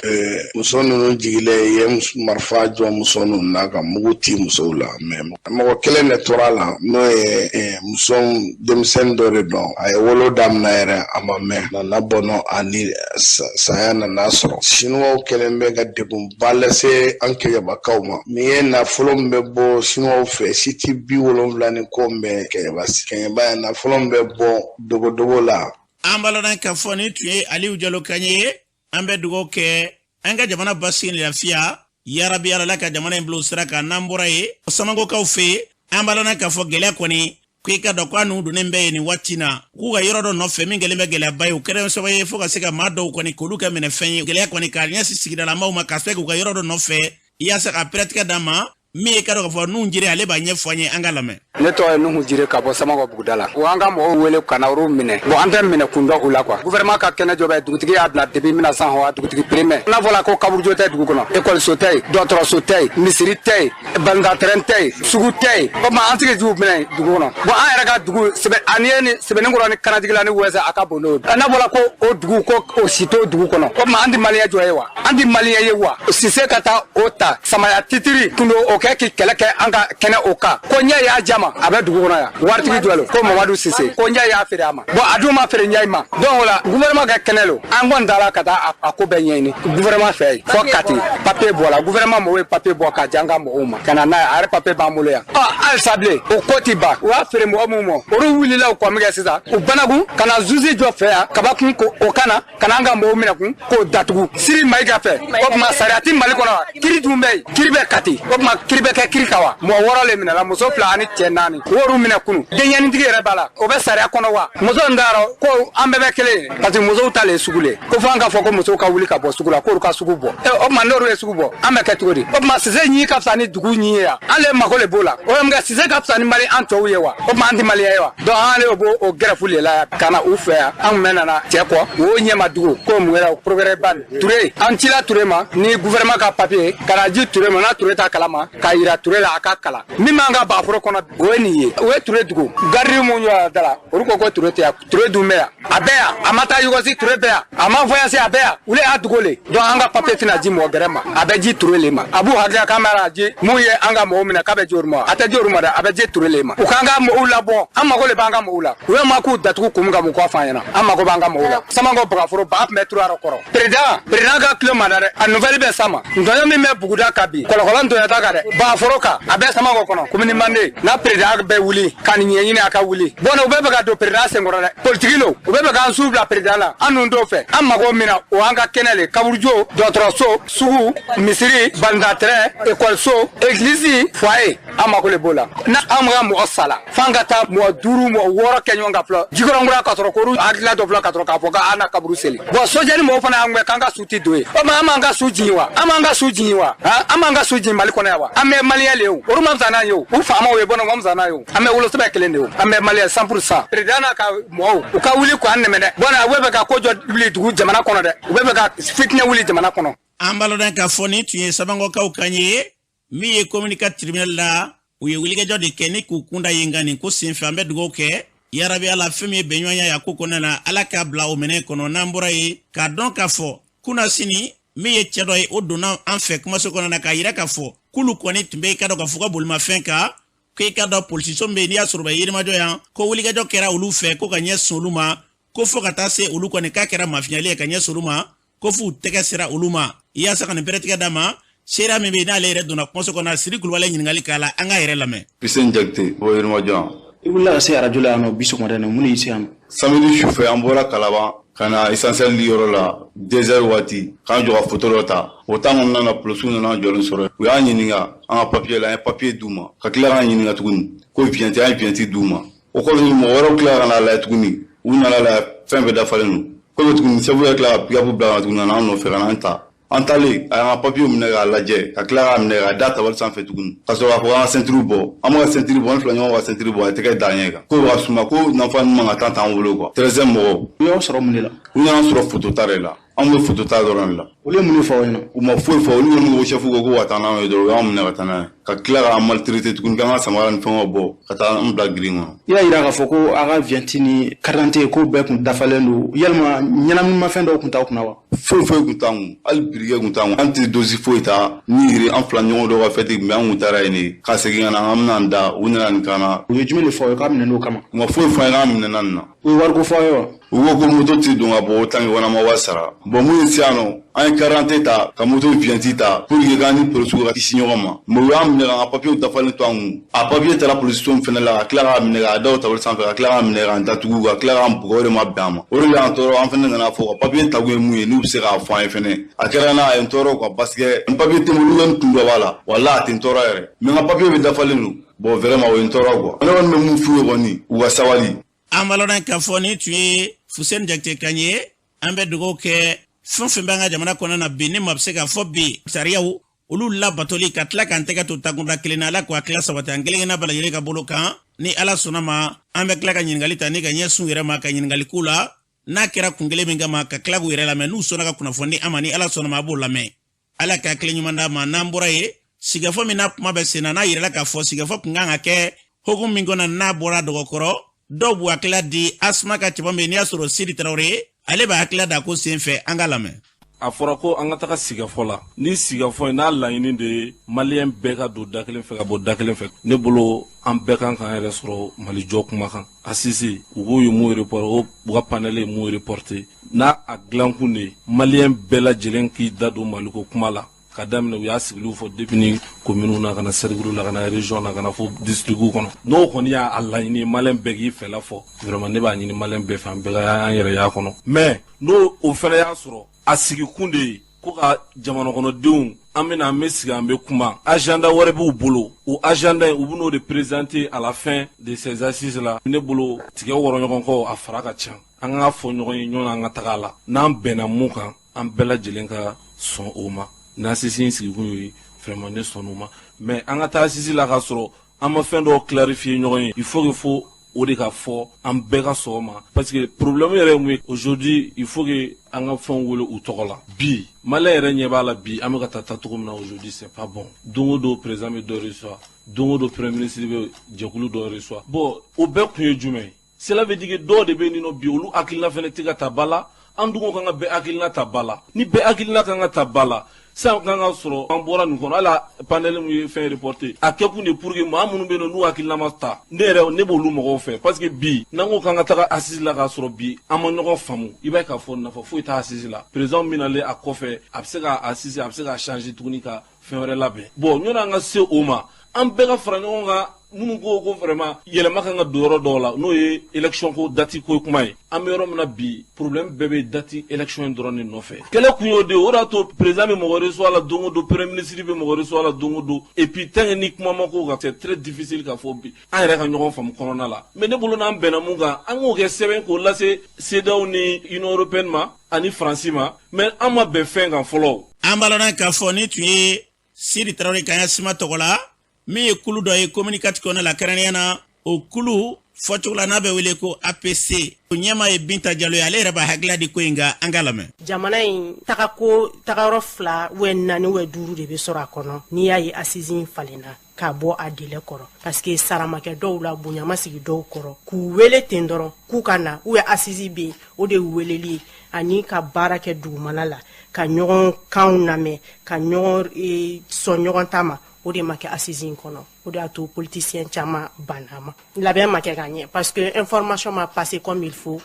Muso ninnu jigilen ye marifa jɔ muso ninnu na ka mugu ci musow la, mais mɔgɔ kelen de tora a la, n'o ye muso denmisɛnnin dɔ de dɔn. A ye wolo daminɛ yɛrɛ, a ma mɛn, nana bɔnɔ ani saya nana sɔrɔ. Chinois kɛlen bɛ ka degunba lase an Kɛɲɛbakaw ma. N'i ye nafolo min bɛ bɔ Chinois fɛ, site 70 ni ko min bɛ Kɛɲɛba, Kɛɲɛba yan, nafolo min bɛ bɔ dogodogo la. An b'a lɔn k'a fɔ nin tun ye Aliyu Jalo kan ye. An bɛ dugawu kɛ an ka jamana basigi ni lafiya, yarabi Ala ka jamana in bila sira kan. N'an bɔra yen, Samakokaw fɛ yen, an b'a lɔn k'a fɔ gɛlɛya kɔni ko i ka dɔn ko a n'u donnen bɛ yen nin waati na, k'u ka yɔrɔ dɔ nɔfɛ min kɛlen bɛ gɛlɛyaba ye, o kɛra sababu ye fo ka se ka maa dɔw kɔni k'olu kɛ minɛfɛn ye. Gɛlɛya kɔni k'a ɲɛsin sigidalamaaw ma ka se k'u ka yɔrɔ dɔ nɔfɛ, yaasa ka pɛrɛtigɛ d'a ma, min ye ka dɔn k'a fɔ Nuhu Jire, ale b'a ɲɛfɔ an ye, an ka lamɛn. Ne tɔgɔ ye Nuhu Jire ka bɔ Samakɔ buguda la. O an ka mɔgɔw wele ka na olu minɛ. Bon, an tɛ minɛ kun dɔn u la quoi. Gouvernement ka kɛnɛ jɔ bɛ dugutigi y'a bila depuis 1900, dugutigi premier. N'a fɔla ko kaburujo tɛ dugu kɔnɔ, ekɔliso tɛ yen, dɔgɔtɔrɔso tɛ yen, misiri tɛ yen, balontan terrain tɛ yen, sugu tɛ yen. O tuma an sigi jugu minɛ dugu kɔnɔ. Bon, an yɛrɛ ka dugu sɛbɛn ani ye ni Sɛbɛnninkɔrɔ ni Kanajigila ni Wɛsɛ, a ka bon n'o ye. N'a fɔla ko o dugu ko o si t'o dugu kɔnɔ, o tuma an tɛ maliyɛn jɔ ye wa? An tɛ maliyɛn ye wa? Sise ka taa o ta samaya titiri kundo o kɛ k'i kɛlɛ kɛ an ka kɛnɛ o kan. Ko ɲɛ y'a jama, a bɛ dugu kɔnɔ yan, waritigi jɔ lo, ko Mamadu Sise, ko ɲɛ y'a feere a ma. Bon, a dun ma feere ɲɛ ma. Donc o la gouvernement ka kɛnɛ lo, an kɔni taara ka taa a ko bɛɛ ɲɛɲini gouvernement fɛ yen fɔ Kati, papier bɔra, gouvernement mɔgɔw ye papier bɔ k'a di an ka mɔgɔw ma ka na n'a ye, a yɛrɛ papier b'an bolo yan. Ɔ halisa bilen o ko ti ban, u y'a feere mɔgɔ mun ma, olu wulila u kɔ min kɛ sisan, u banakun ka na zuzi jɔ fɛ yan kabakun ko o kana ka n'an ka mɔgɔw minɛ kun k'o datugu Siri Mayiga fɛ. O tuma sariya ti Mali kɔnɔ wa? Kiri dun bɛ yen, kiri bɛ Kati, o tuma kiri bɛ kɛ kiri kan wa? Mɔgɔ 6 le minɛla, muso 2 ani cɛ. naani u y'olu minɛ kunu denɲɛnintigi yɛrɛ b'a la o bɛ sariya kɔnɔ wa muso in taara ko an bɛɛ bɛ kelen ye parce que musow ta le ye sugu le ko fo an ka fɔ ko musow ka wuli ka bɔ sugu la k'olu ka sugu bɔ o tuma n'olu ye sugu bɔ an bɛ kɛ cogo di o tuma sise ɲi ka fisa ni dugu ɲi ye yan an le mako le b'o la o ye mun kɛ sise ka fisa ni mali an tɔw ye wa o tuma an tɛ maliyɛn ye wa donc an le b'o o grève le la yan ka na u fɛ yan an tun bɛ nana cɛ kɔ o ɲɛma dugu ko mun kɛra progrès ban Ture an cila Ture ma ni gouvernement ka papier ka na di Ture ma n'a Ture t'a kalama k'a yira Ture la a ka kalan min b'an ka bagaforo kɔnɔ o ye nin ye o ye Ture dugu garidi mun jɔ da la olu ko ko Ture tɛ yan Ture dun bɛ yan a bɛ yan a ma taa Yugɔsi Ture bɛ yan a ma voyage a bɛ yan olu y'a dugu le donc an ka papier tɛna di mɔgɔ gɛrɛ ma a bɛ di Ture le ma a b'u hakili la k'an bɛ di mun ye an ka mɔgɔw minɛ k'a bɛ di olu ma a tɛ di olu ma dɛ a bɛ di Ture le ma u k'an ka mɔgɔw labɔ an mago le b'an ka mɔgɔw la u ye ma k'u datugu kun min kan mun k'a fɔ an ɲɛna an mago b'an ka mɔgɔw la Samankɔ bagaforo ba tun bɛ turu a kɔrɔ président ka tulo ma da dɛ a nouvelle bɛ s'a ma ntɔɲɔ min bɛ buguda kan bi kɔlɔkɔlɔ ntɔɲɔ ta kan dɛ bagaforo kan a bɛ Samankɔ kɔnɔ commune Manden n'a président bɛ wuli ka nin ɲɛɲini a ka wuli bɔn u bɛ fɛ ka don président senkɔrɔ dɛ politiki lo u bɛ fɛ k'an su bila président la an dun t'o fɛ an mago min na o an ka kɛnɛ le kaburujo dɔgɔtɔrɔso sugu misiri bandatɛrɛ ekɔliso egilizi foyer an mako le b'o la n'a an ka mɔgɔ sala f'an ka taa mɔgɔ duuru mɔgɔ wɔɔrɔ kɛ ɲɔgɔn kan fɔlɔ jikɔrɔnkura ka sɔrɔ k'olu hakilila dɔ fɔlɔ ka sɔrɔ k'a fɔ k'an na kaburu seli bɔn sojɛni mɔgɔw fana y'an gɛn k'an ka su tɛ don yen o tuma an b'an ka su jigin wa an b'an ka su jigin wa an b'an ka su jigin mali kɔnɔ yan wa an bɛ maliyɛn le ye o olu ma fisa n'an ye o u faamaw ye bɔn o ma fisa n'an ye o an bɛ wolosɛbɛn kelen de ye o an bɛ maliyɛn 100% président n'a ka mɔgɔw u ka wuli k'an dɛmɛ dɛ bɔn u bɛ fɛ ka ko jɔ wuli dugu jamana kɔnɔ dɛ u bɛ fɛ ka fitinɛ wuli jamana kɔnɔ. An b'a lɔn k'a fɔ nin tun ye Sabankɔkaw kan ye min ye commune 4 tribunal la u ye wulikajɔ de kɛ ni k'u kunda yen kan nin ko senfɛ an bɛ dugawu kɛ yarabi ala fɛn min ye bɛnɲɔgɔnya ye a ko kɔnɔna na ala k'a bila o minɛn kɔnɔ n'an bɔra yen k'a dɔn k'a fɔ kunasini min ye cɛ dɔ ye o donna an fɛ kumaso kɔnɔ na k'a yira k'a fɔ k'olu kɔni tun bɛ i ka dɔn k'a fɔ u ka bolimafɛn kan ko i ka dɔn polisiso min bɛ yen n'i y'a sɔrɔ bɛ yirimajɔ yan ko wulikajɔ kɛra olu fɛ ko ka ɲɛsin olu ma ko fo ka taa se olu kɔni k'a kɛra mafiɲɛli ye ka ɲɛsin olu ma ko f'u tɛgɛ sera olu ma yaasa ka nin pɛrɛtigɛ d'a ma seereya min bɛ yen n'ale yɛrɛ donna kumaso kɔnɔ siri kulubali ɲininkali k'a la an k'a yɛrɛ lamɛn. Pisɛn Jakite bɔ Yirimajɔ. I wulila ka se arajo la yan nɔ bi sɔgɔmada in na mun de y'i se yan nɔ? Samedi sufɛ an bɔra Kalaban ka na essentiel yɔrɔ la 2 heures waati k'an jɔ ka photo dɔ ta o temps kɔnɔna na polisiw nana an jɔlen sɔrɔ u y'an ɲininka an ka papier la an ye papier d'u ma ka tila k'an ɲininka tuguni ko vignette an ye vignette d'u ma o kɔfɛ mɔgɔ wɛrɛw tila ka n'a lajɛ tuguni u nana lajɛ fɛn bɛɛ dafalen don kɔfɛ tuguni chef yɛrɛ tila ka pick-up bila ka na tuguni ka na an nɔfɛ ka na an ta an taalen a y'an ka papiyew minɛ k'a lajɛ ka tila k'a minɛ k'a da tabali sanfɛ tuguni ka sɔrɔ k'a fɔ k'an ka sɛntiri bɔ an bɛ ka sɛntiri bɔ an fila ɲɔgɔn ka sɛntiri bɔ a ye tɛgɛ da an ɲɛ kan k'o bɛ ka suma ko nafa man ka taa t'an bolo quoi 13 mɔgɔw. U y'aw sɔrɔ mun de la? U nana sɔrɔ foto ta de la an bɛ foto ta dɔrɔn de la. Olu ye mun de fɔ aw ɲɛna? U ma foyi fɔ olu kɔni ko chef ko ko ka taa n'anw ye dɔrɔn u y'anw minɛ ka taa n'a ye ka tila k'an maltraiter tuguni k'an ka samara ni fɛnw bɔ ka taa an bila grille kɔnɔ. I y'a yira k'a fɔ ko a ka vignette ni carte d'identité ko bɛɛ kun dafalen don yalima ɲɛnaminimafɛn dɔw kun t'aw kunna wa? Foyi foyi kun t'an kun hali briquet kun t'an kun an tɛ dosi foyi ta ni yiri an fila ɲɔgɔn dɔw ka fɛti kun bɛ an kun taara yen de ka segin ka na an bɛna an da u nana nin kan na. U ye jumɛn de fɔ aw ye k'a minɛ n'o kama? U ma foyi fɔ an ye k'an minɛna nin na. U ye wariko fɔ aw ye wa? U ko ko moto tɛ don ka bɔ tant que an ma wari sara bon mun ye se yan nɔ an ye carte d'identité ta ka moto vignette ta pour que k'an ni polisiw ka kisi ɲɔgɔn ma mais u y'an minɛ k'an ka papiyew dafalen to an kun a papiye taara polisiso min fɛnɛ la ka tila k'a minɛ k'a da o tabali sanfɛ ka tila k'a minɛ k'an datugu ka tila k'an bugɔ o de ma bɛn a ma o de y'an tɔɔrɔ an fɛnɛ nana fɔ ka papiye takun ye mun ye n'u bɛ se k'a fɔ an ye fɛnɛ a kɛra n'a ye n tɔɔrɔ quoi parce que n papiye tɛ n bolo ni kun dɔ b'a la walahi a tɛ n tɔɔrɔ yɛrɛ mais n ka papiye bɛ dafalen don bon vraiment o ye n tɔɔrɔ quoi ne kɔni bɛ mun f'u ye kɔni u ka sabali. An b'a lɔn k'a fɔ nin tun ye Fuseni Jakite kan ye an bɛ dugawu kɛ fɛn fɛn b'an ka jamana kɔnɔna na bi ni maa bɛ se k'a fɔ bi sariyaw olu labatoli ka tila k'an tɛgɛ to takunda kelen na ala k'a tila sabati an kelen kelenna bɛɛ lajɛlen ka bolo kan ni ala sɔnna ma an bɛ tila ka ɲininkali ta ni ka ɲɛsin u yɛrɛ ma ka ɲininkali k'u la n'a kɛra kun kelen min kama ka tila k'u yɛrɛ lamɛn n'u sɔnna ka kunnafoni di an ma ni ala sɔnna ma a b'o lamɛn ala ka hakili ɲuman d'a ma n'an bɔra yen sigafɔ min n'a kuma bɛ sen na n'a yirala k'a fɔ sigafɔ kun kan ka kɛ hukumu min kɔnɔ n'a bɔra dɔgɔkɔrɔ dɔw b'u hakilila di asma ka cɛba min n'i y'a sɔrɔ sidi tarawele ale b'a hakilila da ko sen fɛ an ka lamɛn. A fɔra ko an ka taga sigafɔ la ni sigafɔ in n'a laɲini de ye maliyɛn bɛɛ ka don da kelen fɛ ka bɔ da kelen fɛ ne bolo an bɛɛ kan k'an yɛrɛ sɔrɔ malijɔ kuma kan assise u k'u ye mun report u ka panel ye mun reporté n'a a dilankun de ye maliyɛn bɛɛ lajɛlen k'i da don maliko kuma la ka daminɛ u y'a sigiliw fɔ depuis ni communes na ka na cercle la ka na région na ka na fo district kɔnɔ n'o kɔni y'a laɲini ye maliyɛn bɛɛ k'i fɛla fɔ vraiment ne b'a ɲini maliyɛn bɛɛ fɛ an bɛɛ ka an yɛrɛ y'a kɔnɔ mais n'o o fana y'a sɔrɔ a sigikun de ye ko ka jamanakɔnɔdenw An bɛna, an bɛ sigi, an bɛ kuma. Agenda wɛrɛ b'u bolo, o agenda in, u bɛn'o de présenter à la fin de ces assises là. Ne bolo, tigɛ wɔrɔ ɲɔgɔn kɔ, a fara ka ca. An k'a fɔ ɲɔgɔn ye ɲɔgɔn, an ka taga a la. N'an bɛnna mun kan, an bɛɛ lajɛlen ka sɔn o ma. N'assise in sigikun ye, vraiment ne sɔnn'o ma. Mais an ka taa assise la k'a sɔrɔ an ma fɛn dɔw clarifier ɲɔgɔn ye, il faut que fo o de ka fɔ, an bɛɛ ka sɔn o ma, parce que problème yɛrɛ ye mun ye aujourd'hui? Il faut que an ka fɛnw wele u tɔgɔ la. Bi malien yɛrɛ ɲɛ b'a la bi, an bɛ ka taa taacogo min na aujourd'hui, c'est pas bon. Don o don, président bɛ dɔ reçoit, don o don, premier ministre bɛ jɛkulu dɔ reçoit. Bon, o bɛɛ kun ye jumɛn ye? Cela veut dire que dɔw de bɛ yen nɔ bi, olu hakilina fɛnɛ tɛ ka ta ba la. An dun ko kan ka bɛɛ hakilina ta ba la. Ni bɛɛ hakilina kan ka ta ba la, sisan kan ka sɔrɔ an bɔra nin kɔnɔ. Hali panel mun ye fɛn reporté, a kɛ kun de pour que maa minnu bɛ yen nɔ, n'u hakilina ma ta, ne yɛrɛ ne b'olu mɔgɔw fɛ, parce que bi n'an ko k'an ka taga assise la k'a sɔrɔ bi an ma ɲɔgɔn faamu, i b'a ye k'a fɔ nafa foyi t'a assise la. Président min nalen a kɔfɛ, a bɛ se ka assise, a bɛ se ka changer tuguni ka fɛn wɛrɛ labɛn. Bon, ɲɔni an ka se o ma, an bɛɛ ka fara ɲɔgɔn kan. Minnu ko ko vraiment yɛlɛma kan ka don yɔrɔ dɔw la, n'o ye élection ko date ko kuma ye. An bɛ yɔrɔ min na bi, problème bɛɛ bɛ date élection in dɔrɔn de nɔfɛ. Kɛlɛ kun y'o de ye. O de y'a to président bɛ mɔgɔ reçoit la don o don, premier ministre bɛ mɔgɔ reçoit la don o don. Et puis tant que ni kuma ma k'o kan, c'est très difficile k'a fɔ bi an yɛrɛ ka ɲɔgɔn faamu kɔnɔna la. Mais ne bolo, n'an bɛnna mun kan, an k'o kɛ sɛbɛn k'o lase CEDEAO ni Union européenne ma ani Faransi ma. Mais an ma bɛn fɛn kan fɔlɔ. An b'a lɔn k'a fɔ ni tun ye Sidi Tarawele ka sima tɔgɔ la, min ye kulu dɔ ye commune 4 kɔnɔ la, kɛrɛnkɛrɛnnenya na o kulu fɔcogo la n'a bɛ wele ko APC, o ɲɛma ye Binta Jalo ye. Ale yɛrɛ b'a hakilila di ko in kan, an k'a lamɛn. Jamana in tagako tagayɔrɔ fila wɛ naani wɛ duuru de bɛ sɔrɔ a kɔnɔ. N'i y'a ye assise in falenna k'a bɔ a délai kɔrɔ, parce que sara ma kɛ dɔw la, bonya ma sigi dɔw kɔrɔ, k'u wele ten dɔrɔn k'u ka na ou assise bɛ yen, o de ye weleli ye. Ani ka baara kɛ dugumana la, ka ɲɔgɔn kanw lamɛn, ka ɲɔgɔn sɔn ɲɔgɔn ta ma, o de ma kɛ assise in kɔnɔ. O de y'a to politicien caman banna ma. Labɛn ma kɛ ka ɲɛ, parce que information ma passé comme il faut.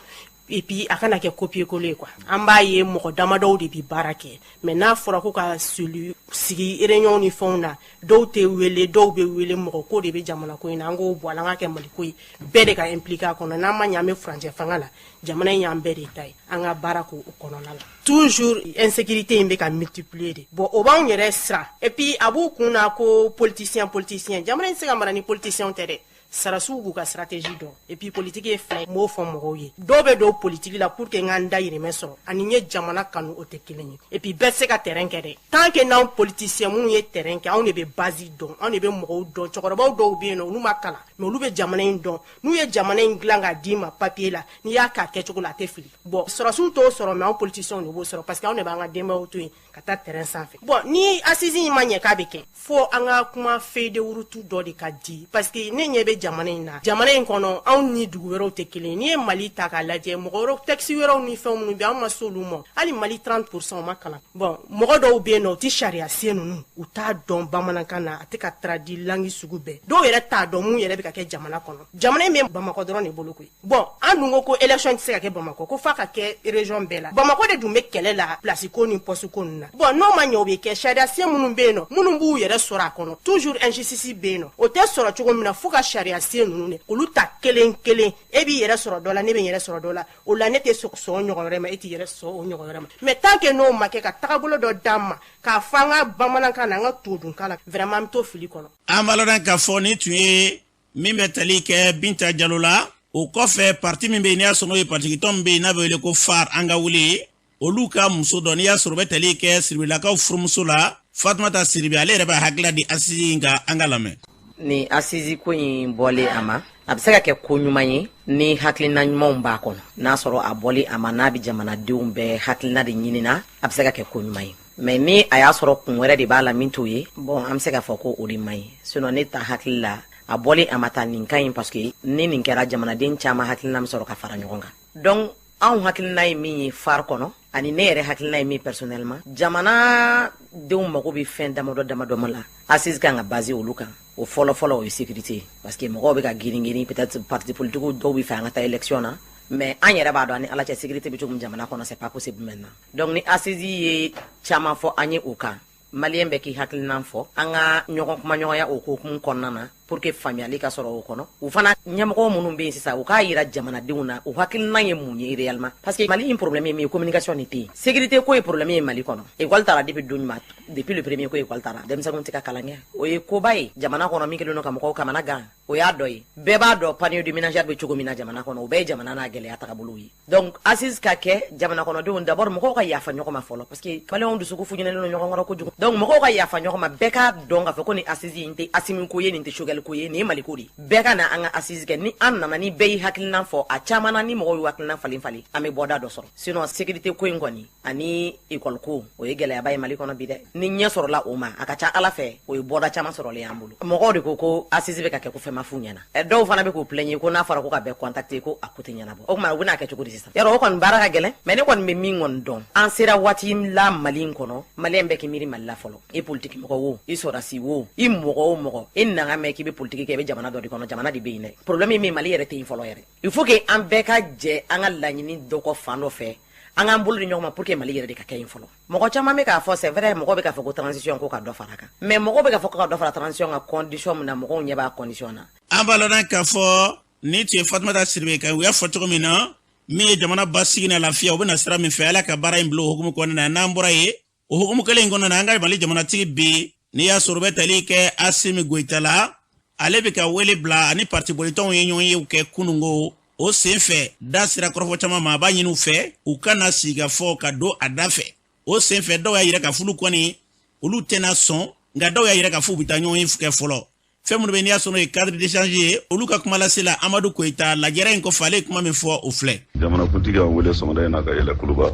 Et puis a kana kɛ copier-coller quoi. An b'a ye mɔgɔ damadɔw de bi baara kɛ, mais n'a fɔra ko ka cellule sigi, réunion ni fɛnw na, dɔw tɛ wele, dɔw bɛ wele. Mɔgɔ ko de bɛ jamana ko in na, an k'o bɔ a la, an ka kɛ Maliko ye, bɛɛ de ka impliqué a kɔnɔ. N'an ma ɲɛ an bɛ furancɛ fanga la, jamana in y'an bɛɛ de ta ye, an ka baara k'o kɔnɔna la. Toujours insécurité in bɛ ka multiplier de. Bon, o b'anw yɛrɛ siran. Et puis a b'u kun na ko politicien, politicien, jamana in tɛ se ka mara ni politicien tɛ dɛ. Sarasiw b'u ka stratégie dɔn. Et puis politique ye fila ye, n b'o fɔ mɔgɔw ye. Dɔw bɛ don politique la pour que n ka n dayirimɛ sɔrɔ ani n ye jamana kanu, o tɛ kelen ye. Et puis bɛɛ tɛ se ka terrain kɛ dɛ. Tant que n'anw politicien minnu ye terrain kɛ, anw de bɛ base dɔn, anw de bɛ mɔgɔw dɔn. Cɛkɔrɔbaw dɔw bɛ yen nɔ, olu ma kalan, mais olu bɛ jamana in dɔn. N'u ye jamana in dilan k'a d'i ma papier la, n'i y'a k'a kɛcogo la, a tɛ fili. Bon, sɔrɔsiw t'o sɔrɔ, mais anw politiciens de b'o sɔrɔ, parce que anw de b'an ka denbayaw to yen ka taa terrain sanfɛ. Bon, ni assise in ma ɲɛ k'a bɛ kɛ, fo an ka kuma feuille de route dɔ de ka di, parce que ne ɲɛ bɛ jamana in na. Jamana in kɔnɔ, anw ni dugu wɛrɛw tɛ kelen. N'i ye Mali ta k'a lajɛ, mɔgɔ wɛrɛw, texte wɛrɛw ni fɛn minnu bɛ, an ma s'olu ma. Hali Mali 30 % ma kalan. Bon, mɔgɔ dɔw bɛ yen nɔ, u tɛ sariya sen ninnu, u t'a dɔn bamanankan na, a tɛ ka traduit langue sugu bɛɛ. Dɔw yɛrɛ t'a dɔn mun yɛrɛ bɛ ka kɛ jamana kɔnɔ. Jamana in bɛ Bamakɔ dɔrɔn de bolo koyi. Bon, an dun ko ko élection tɛ se ka kɛ Bamakɔ, ko f'a ka kɛ région bɛɛ la. Bamakɔ de dun bɛ kɛlɛ la, place ko ni poste ko ninnu na. Bon, n'o ma ɲɛ, o bɛ kɛ sariya sen minnu bɛ yen nɔ, minnu b'u yɛrɛ sɔrɔ a kɔnɔ, toujours injustice bɛ yen nɔ. O tɛ sɔrɔ cogo min na, fo ka sariya sen ninnu de olu ta kelen kelen. E b'i yɛrɛ sɔrɔ dɔ la, ne bɛ n yɛrɛ sɔrɔ dɔ la. O la ne tɛ sɔn o ɲɔgɔn wɛrɛ ma, e t'i yɛrɛ sɔn o ɲɔgɔn wɛrɛ ma. Mais tant que n'o ma kɛ ka tagabolo dɔ d'an ma k'a fɔ an ka bamanankan na, an ka todunkan la, vraiment an bɛ to fili kɔnɔ. An b'a lɔn k'a fɔ ni tun ye min bɛ tali kɛ Binta Jalo la. O kɔfɛ, parti min bɛ yen, n'i y'a sɔrɔ n'o ye partikitɔn min bɛ yen n'a bɛ wele ko FARE an ka wuli, olu ka muso dɔ, n'i y'a sɔrɔ o bɛ tali kɛ Siribelakaw furumuso la, Fatumata Siribe, ale yɛrɛ b'a hakilila di assise in kan, an ka lamɛn. Ni assise ko in bɔlen a ma, a bɛ se ka kɛ ko ɲuman ye ni hakilina ɲumanw b'a kɔnɔ. N'a sɔrɔ a bɔlen a ma, n'a bɛ jamanadenw bɛɛ hakilina de ɲinina, a bɛ se ka kɛ ko ɲuman ye. Mais ni a y'a sɔrɔ kun wɛrɛ de b'a la min t'o ye, bon, an bɛ se k'a fɔ ko o de man ɲi. Sinon ne ta hakili la, a bɔlen a ma taa nin ka ɲi, parce que ni nin kɛra, jamanaden caman hakilina bɛ sɔrɔ ka fara ɲɔgɔn kan. Donc anw hakilina ye min ye FARE kɔnɔ, ani ne yɛrɛ hakilina ye min personnellement, jamana denw mago bɛ fɛn damadɔ damadɔ ma la, assise kan ka base olu kan. O fɔlɔ fɔlɔ, o ye sécurité, parce que mɔgɔw bɛ ka girin girin, peut-être parti politique dɔw bɛ fɛ an ka taa élection na, mais an yɛrɛ b'a dɔn ani Ala cɛ, sécurité bɛ cogo min jamana kɔnɔ, c'est pas possible maintenant. Donc ni assise ye caman fɔ an ye o kan, malien bɛɛ k'i hakilinan fɔ, an ka ɲɔgɔn kumaɲɔgɔnya o hokumu kɔnɔna na. Pour que faamuyali ka sɔrɔ o kɔnɔ, u fana ɲɛmɔgɔ minnu bɛ yen sisan, u k'a yira jamanadenw na u hakilina ye mun ye réellement, parce que Mali in problème ye min ye, communication de tɛ yen. Sécurité ko ye problème ye Mali kɔnɔ. École taara depuis don jumɛn? Depuis le premier ko école taara, denmisɛnninw tɛ ka kalan kɛ. O ye koba ye jamana kɔnɔ min kɛlen don ka mɔgɔw kamana gan. O y'a dɔ ye. Bɛɛ b'a dɔn panier de ménagère bɛ cogo min na jamana kɔnɔ. O bɛɛ ye jamana n'a gɛlɛya tagabolo ye. Donc assise ka kɛ, jamana kɔnɔdenw, d'abord mɔgɔw ka yafa ɲɔgɔn ma fɔlɔ, parce que maliyɛnw dusukun fuɲɛnen don ɲɔgɔn kɔrɔ kojugu. Donc mɔgɔw ka yafa ɲɔgɔn ma, bɛɛ k'a dɔn k'a fɔ ko nin assise in tɛ Asimi ko ye, nin tɛ Choguel ko ye, nin ye Mali ko de ye. Bɛɛ ka na an ka assise kɛ. Ni an nana, ni bɛɛ y'i hakilina fɔ, a caman na, ni mɔgɔw y'u hakilina falen falen, an bɛ bɔda dɔ sɔrɔ. Sinon sécurité ko in kɔni ani école ko, o ye gɛlɛyaba ye Mali kɔnɔ bi dɛ. Ni ɲɛ sɔrɔla o ma, a ka ca Ala fɛ, o ye bɔda caman sɔrɔlen y'an bolo. Mɔgɔw de ko ko assise bɛ ka kɛ, ko fɛn ma f'u ɲɛna. Dɔw fana bɛ k'u plaigner ko n'a fɔra ko ka bɛɛ contacter, ko a ko tɛ ɲɛnabɔ. O tuma u bɛna kɛ cogo di sisan? Yarɔ, o kɔni baara ka gɛlɛn. Mais ne kɔni bɛ min kɔni dɔn, an sera waati la Mali in kɔnɔ, maliyɛn bɛɛ k'i miiri Mali la fɔlɔ. I politiki mɔgɔ wo, i sɔrɔdasi wo, i mɔgɔ o mɔgɔ, i nanga mɛn k'i bɛ politiki kɛ, i bɛ jamana dɔ de kɔnɔ. Jamana de bɛ yen dɛ. Problème min, Mali yɛrɛ tɛ yen fɔlɔ yɛrɛ. Il faut que an bɛɛ ka jɛ an ka laɲini dɔ kɔ fan dɔ fɛ, an k'an bolo di ɲɔgɔn ma pour que Mali yɛrɛ de ka kɛ yen fɔlɔ. Mɔgɔ caman bɛ k'a fɔ, c'est vrai, mɔgɔ bɛ k'a fɔ ko transition ko ka dɔ fara a kan, mais mɔgɔ bɛ k'a fɔ ko ka dɔ fara transition kan condition min na, mɔgɔw ɲɛ b'a condition na. An b'a lɔn k'a fɔ nin tun ye Fatumata Sidibe kan. U y'a fɔ cogo min na, min ye jamana basigi na lafiya, u bɛna sira min fɛ, Ala ka baara in bila o hukumu kɔnɔna na. N'an bɔra yen, o hukumu kelen in kɔnɔna na, an ka Mali jamanatigi bi, n'i y'a sɔrɔ u bɛ tali kɛ Asimi Goyita la, ale bɛ ka wele bila ani parti bolitɔnw ye ɲɔgɔn ye kɛ kunungo. O sen fɛ, da sira kɔrɔfɔ caman ma. A b'a ɲini u fɛ u kana sigi ka fɔ ka don a da fɛ. O sen fɛ, dɔw y'a yira ka fulu kɔni olu tɛna sɔn, nka dɔw y'a yira ka fɔ u bɛ taa ɲɔgɔn ye kɛ fɔlɔ. Fɛn minnu bɛ, n'i y'a sɔrɔ ye cadre d'échange ye, olu ka kuma lase la, Amadu Koyita, lajɛrɛ in kɔfɛ, ale ye kuma min fɔ, o filɛ. Jamanakuntigi y'an wele sɔgɔmada in na ka yɛlɛ Kuluba,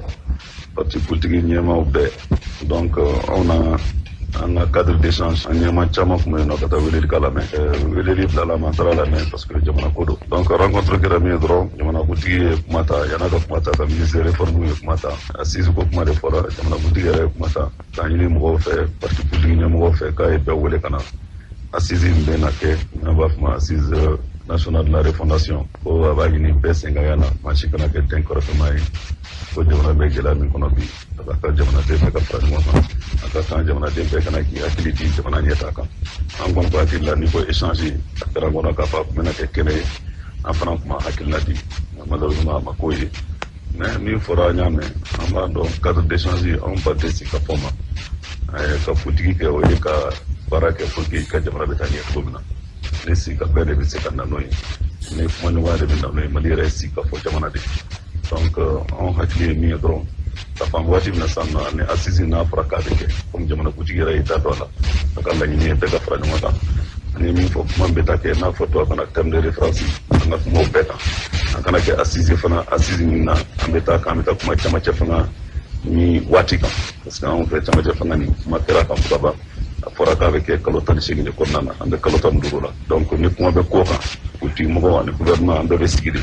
parti politique ɲɛmaaw bɛɛ. Donc anw na an ka cadre d'échange, an ɲɛmaa caman tun bɛ yen nɔ ka taa weleli ka lamɛn. Weleli bilala ma, an taara lamɛn parce que jamana ko don. Donc rencontre kɛra min ye dɔrɔn, jamanakuntigi ye kuma ta. Yan'a ka kuma ta, ka ministre réforme ye kuma ta, assise ko kuma de fɔra. Jamanakuntigi yɛrɛ ye kuma ta k'a ɲini mɔgɔw fɛ, parti politique ɲɛmɔgɔw fɛ, k'a ye bɛɛ wele ka na assise min bɛ na kɛ, n'an b'a fɔ ma assise nationale de la refondation, ko a b'a ɲini bɛɛ sen ka y'a la, maa si kana kɛ den kɔrɔfɛma ye, ko jamana bɛ gɛlɛya min kɔnɔ bi, a ka kan jamanaden bɛɛ ka fara ɲɔgɔn kan, a ka kan jamanaden bɛɛ kana k'i hakili di jamana ɲɛta kan. An kɔni ko hakili la, n'i ko échange, a kɛra n kɔnɔ k'a fɔ a tun bɛna kɛ kɛnɛ ye, an fana tun ma hakilina di. Malheureusement, a ma k'o ye. Mais min fɔra, an y'a mɛn, an b'a dɔn cadre d'échange, anw ba tɛ sigi ka fɔ ma ka politiki kɛ, o ye ka baara kɛ pour que i ka jamana bɛ taa ɲɛ cogo min na. Ni sigi ka bɛɛ de bɛ se ka na n'o ye, ni kumaɲɔgɔnya de bɛ na n'o ye. Mali yɛrɛ ye sigi ka fɔ jamana de. Donc anw hakili ye min ye dɔrɔn, ka fan waati min na sisan nɔ, ni assise n'a fɔra k'a bɛ kɛ, komi jamanakuntigi yɛrɛ y'i da don a la, a ka laɲini ye bɛɛ ka fara ɲɔgɔn kan. Ani ye min fɔ, kuma bɛ taa kɛ n'a fɔ tubabu kana terme de référence, an ka kumaw bɛɛ kan. An kana kɛ assise fana, assise min na an bɛ taa k'an bɛ taa kuma camancɛ fanga ni waati kan, parce que anw fɛ camancɛ fanga ni kuma kɛra kan fo ka ban. A fɔra k'a bɛ kɛ kalo 18 de kɔnɔna na, an bɛ kalo 15 la. Donc ni kuma bɛ ko kan, politique mɔgɔw ani gouvernement, an bɛɛ bɛ sigi de,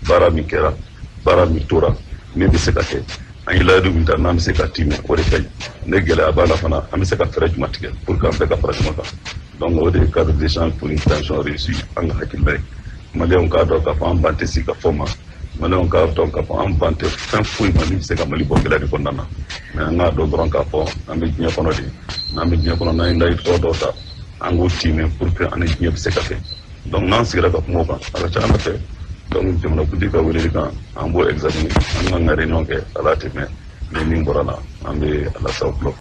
baara min kɛra, baara min tora, min bɛ se ka kɛ, an ye layidu min ta, n'an bɛ se ka timɛ, o de ka ɲi. Ne gɛlɛya b'a la fana, an bɛ se ka fɛɛrɛ jumɛn tigɛ pour que an bɛɛ ka fara ɲɔgɔn kan? Donc o de ye cadre d'échange pour une transition réussie. An ka hakilina ye, maliyɛnw k'a dɔn k'a fɔ an ban tɛ sigi ka fɔ ma, maliyɛnw k'a dɔn k'a fɔ an ban tɛ fɛn foyi ma min bɛ se ka Mali bɔ gɛlɛya nin kɔnɔna na. Mais an k'a dɔn dɔrɔn k'a fɔ an bɛ diɲɛ kɔnɔ de. N'an bɛ diɲɛ kɔnɔ, n'an ye layidu tɔ dɔw ta, an k'o timɛ pour que an ni diɲɛ bɛ se ka kɛ. Donc n'an sigira ka kuma o kan, a ka ca Ala fɛ. Donc jamanakuntigi ka weleli kan, an b'o examiner, an kan ka réunion kɛ. Ala tɛ mɛn, ni min bɔra la, an bɛ a lase aw tulo.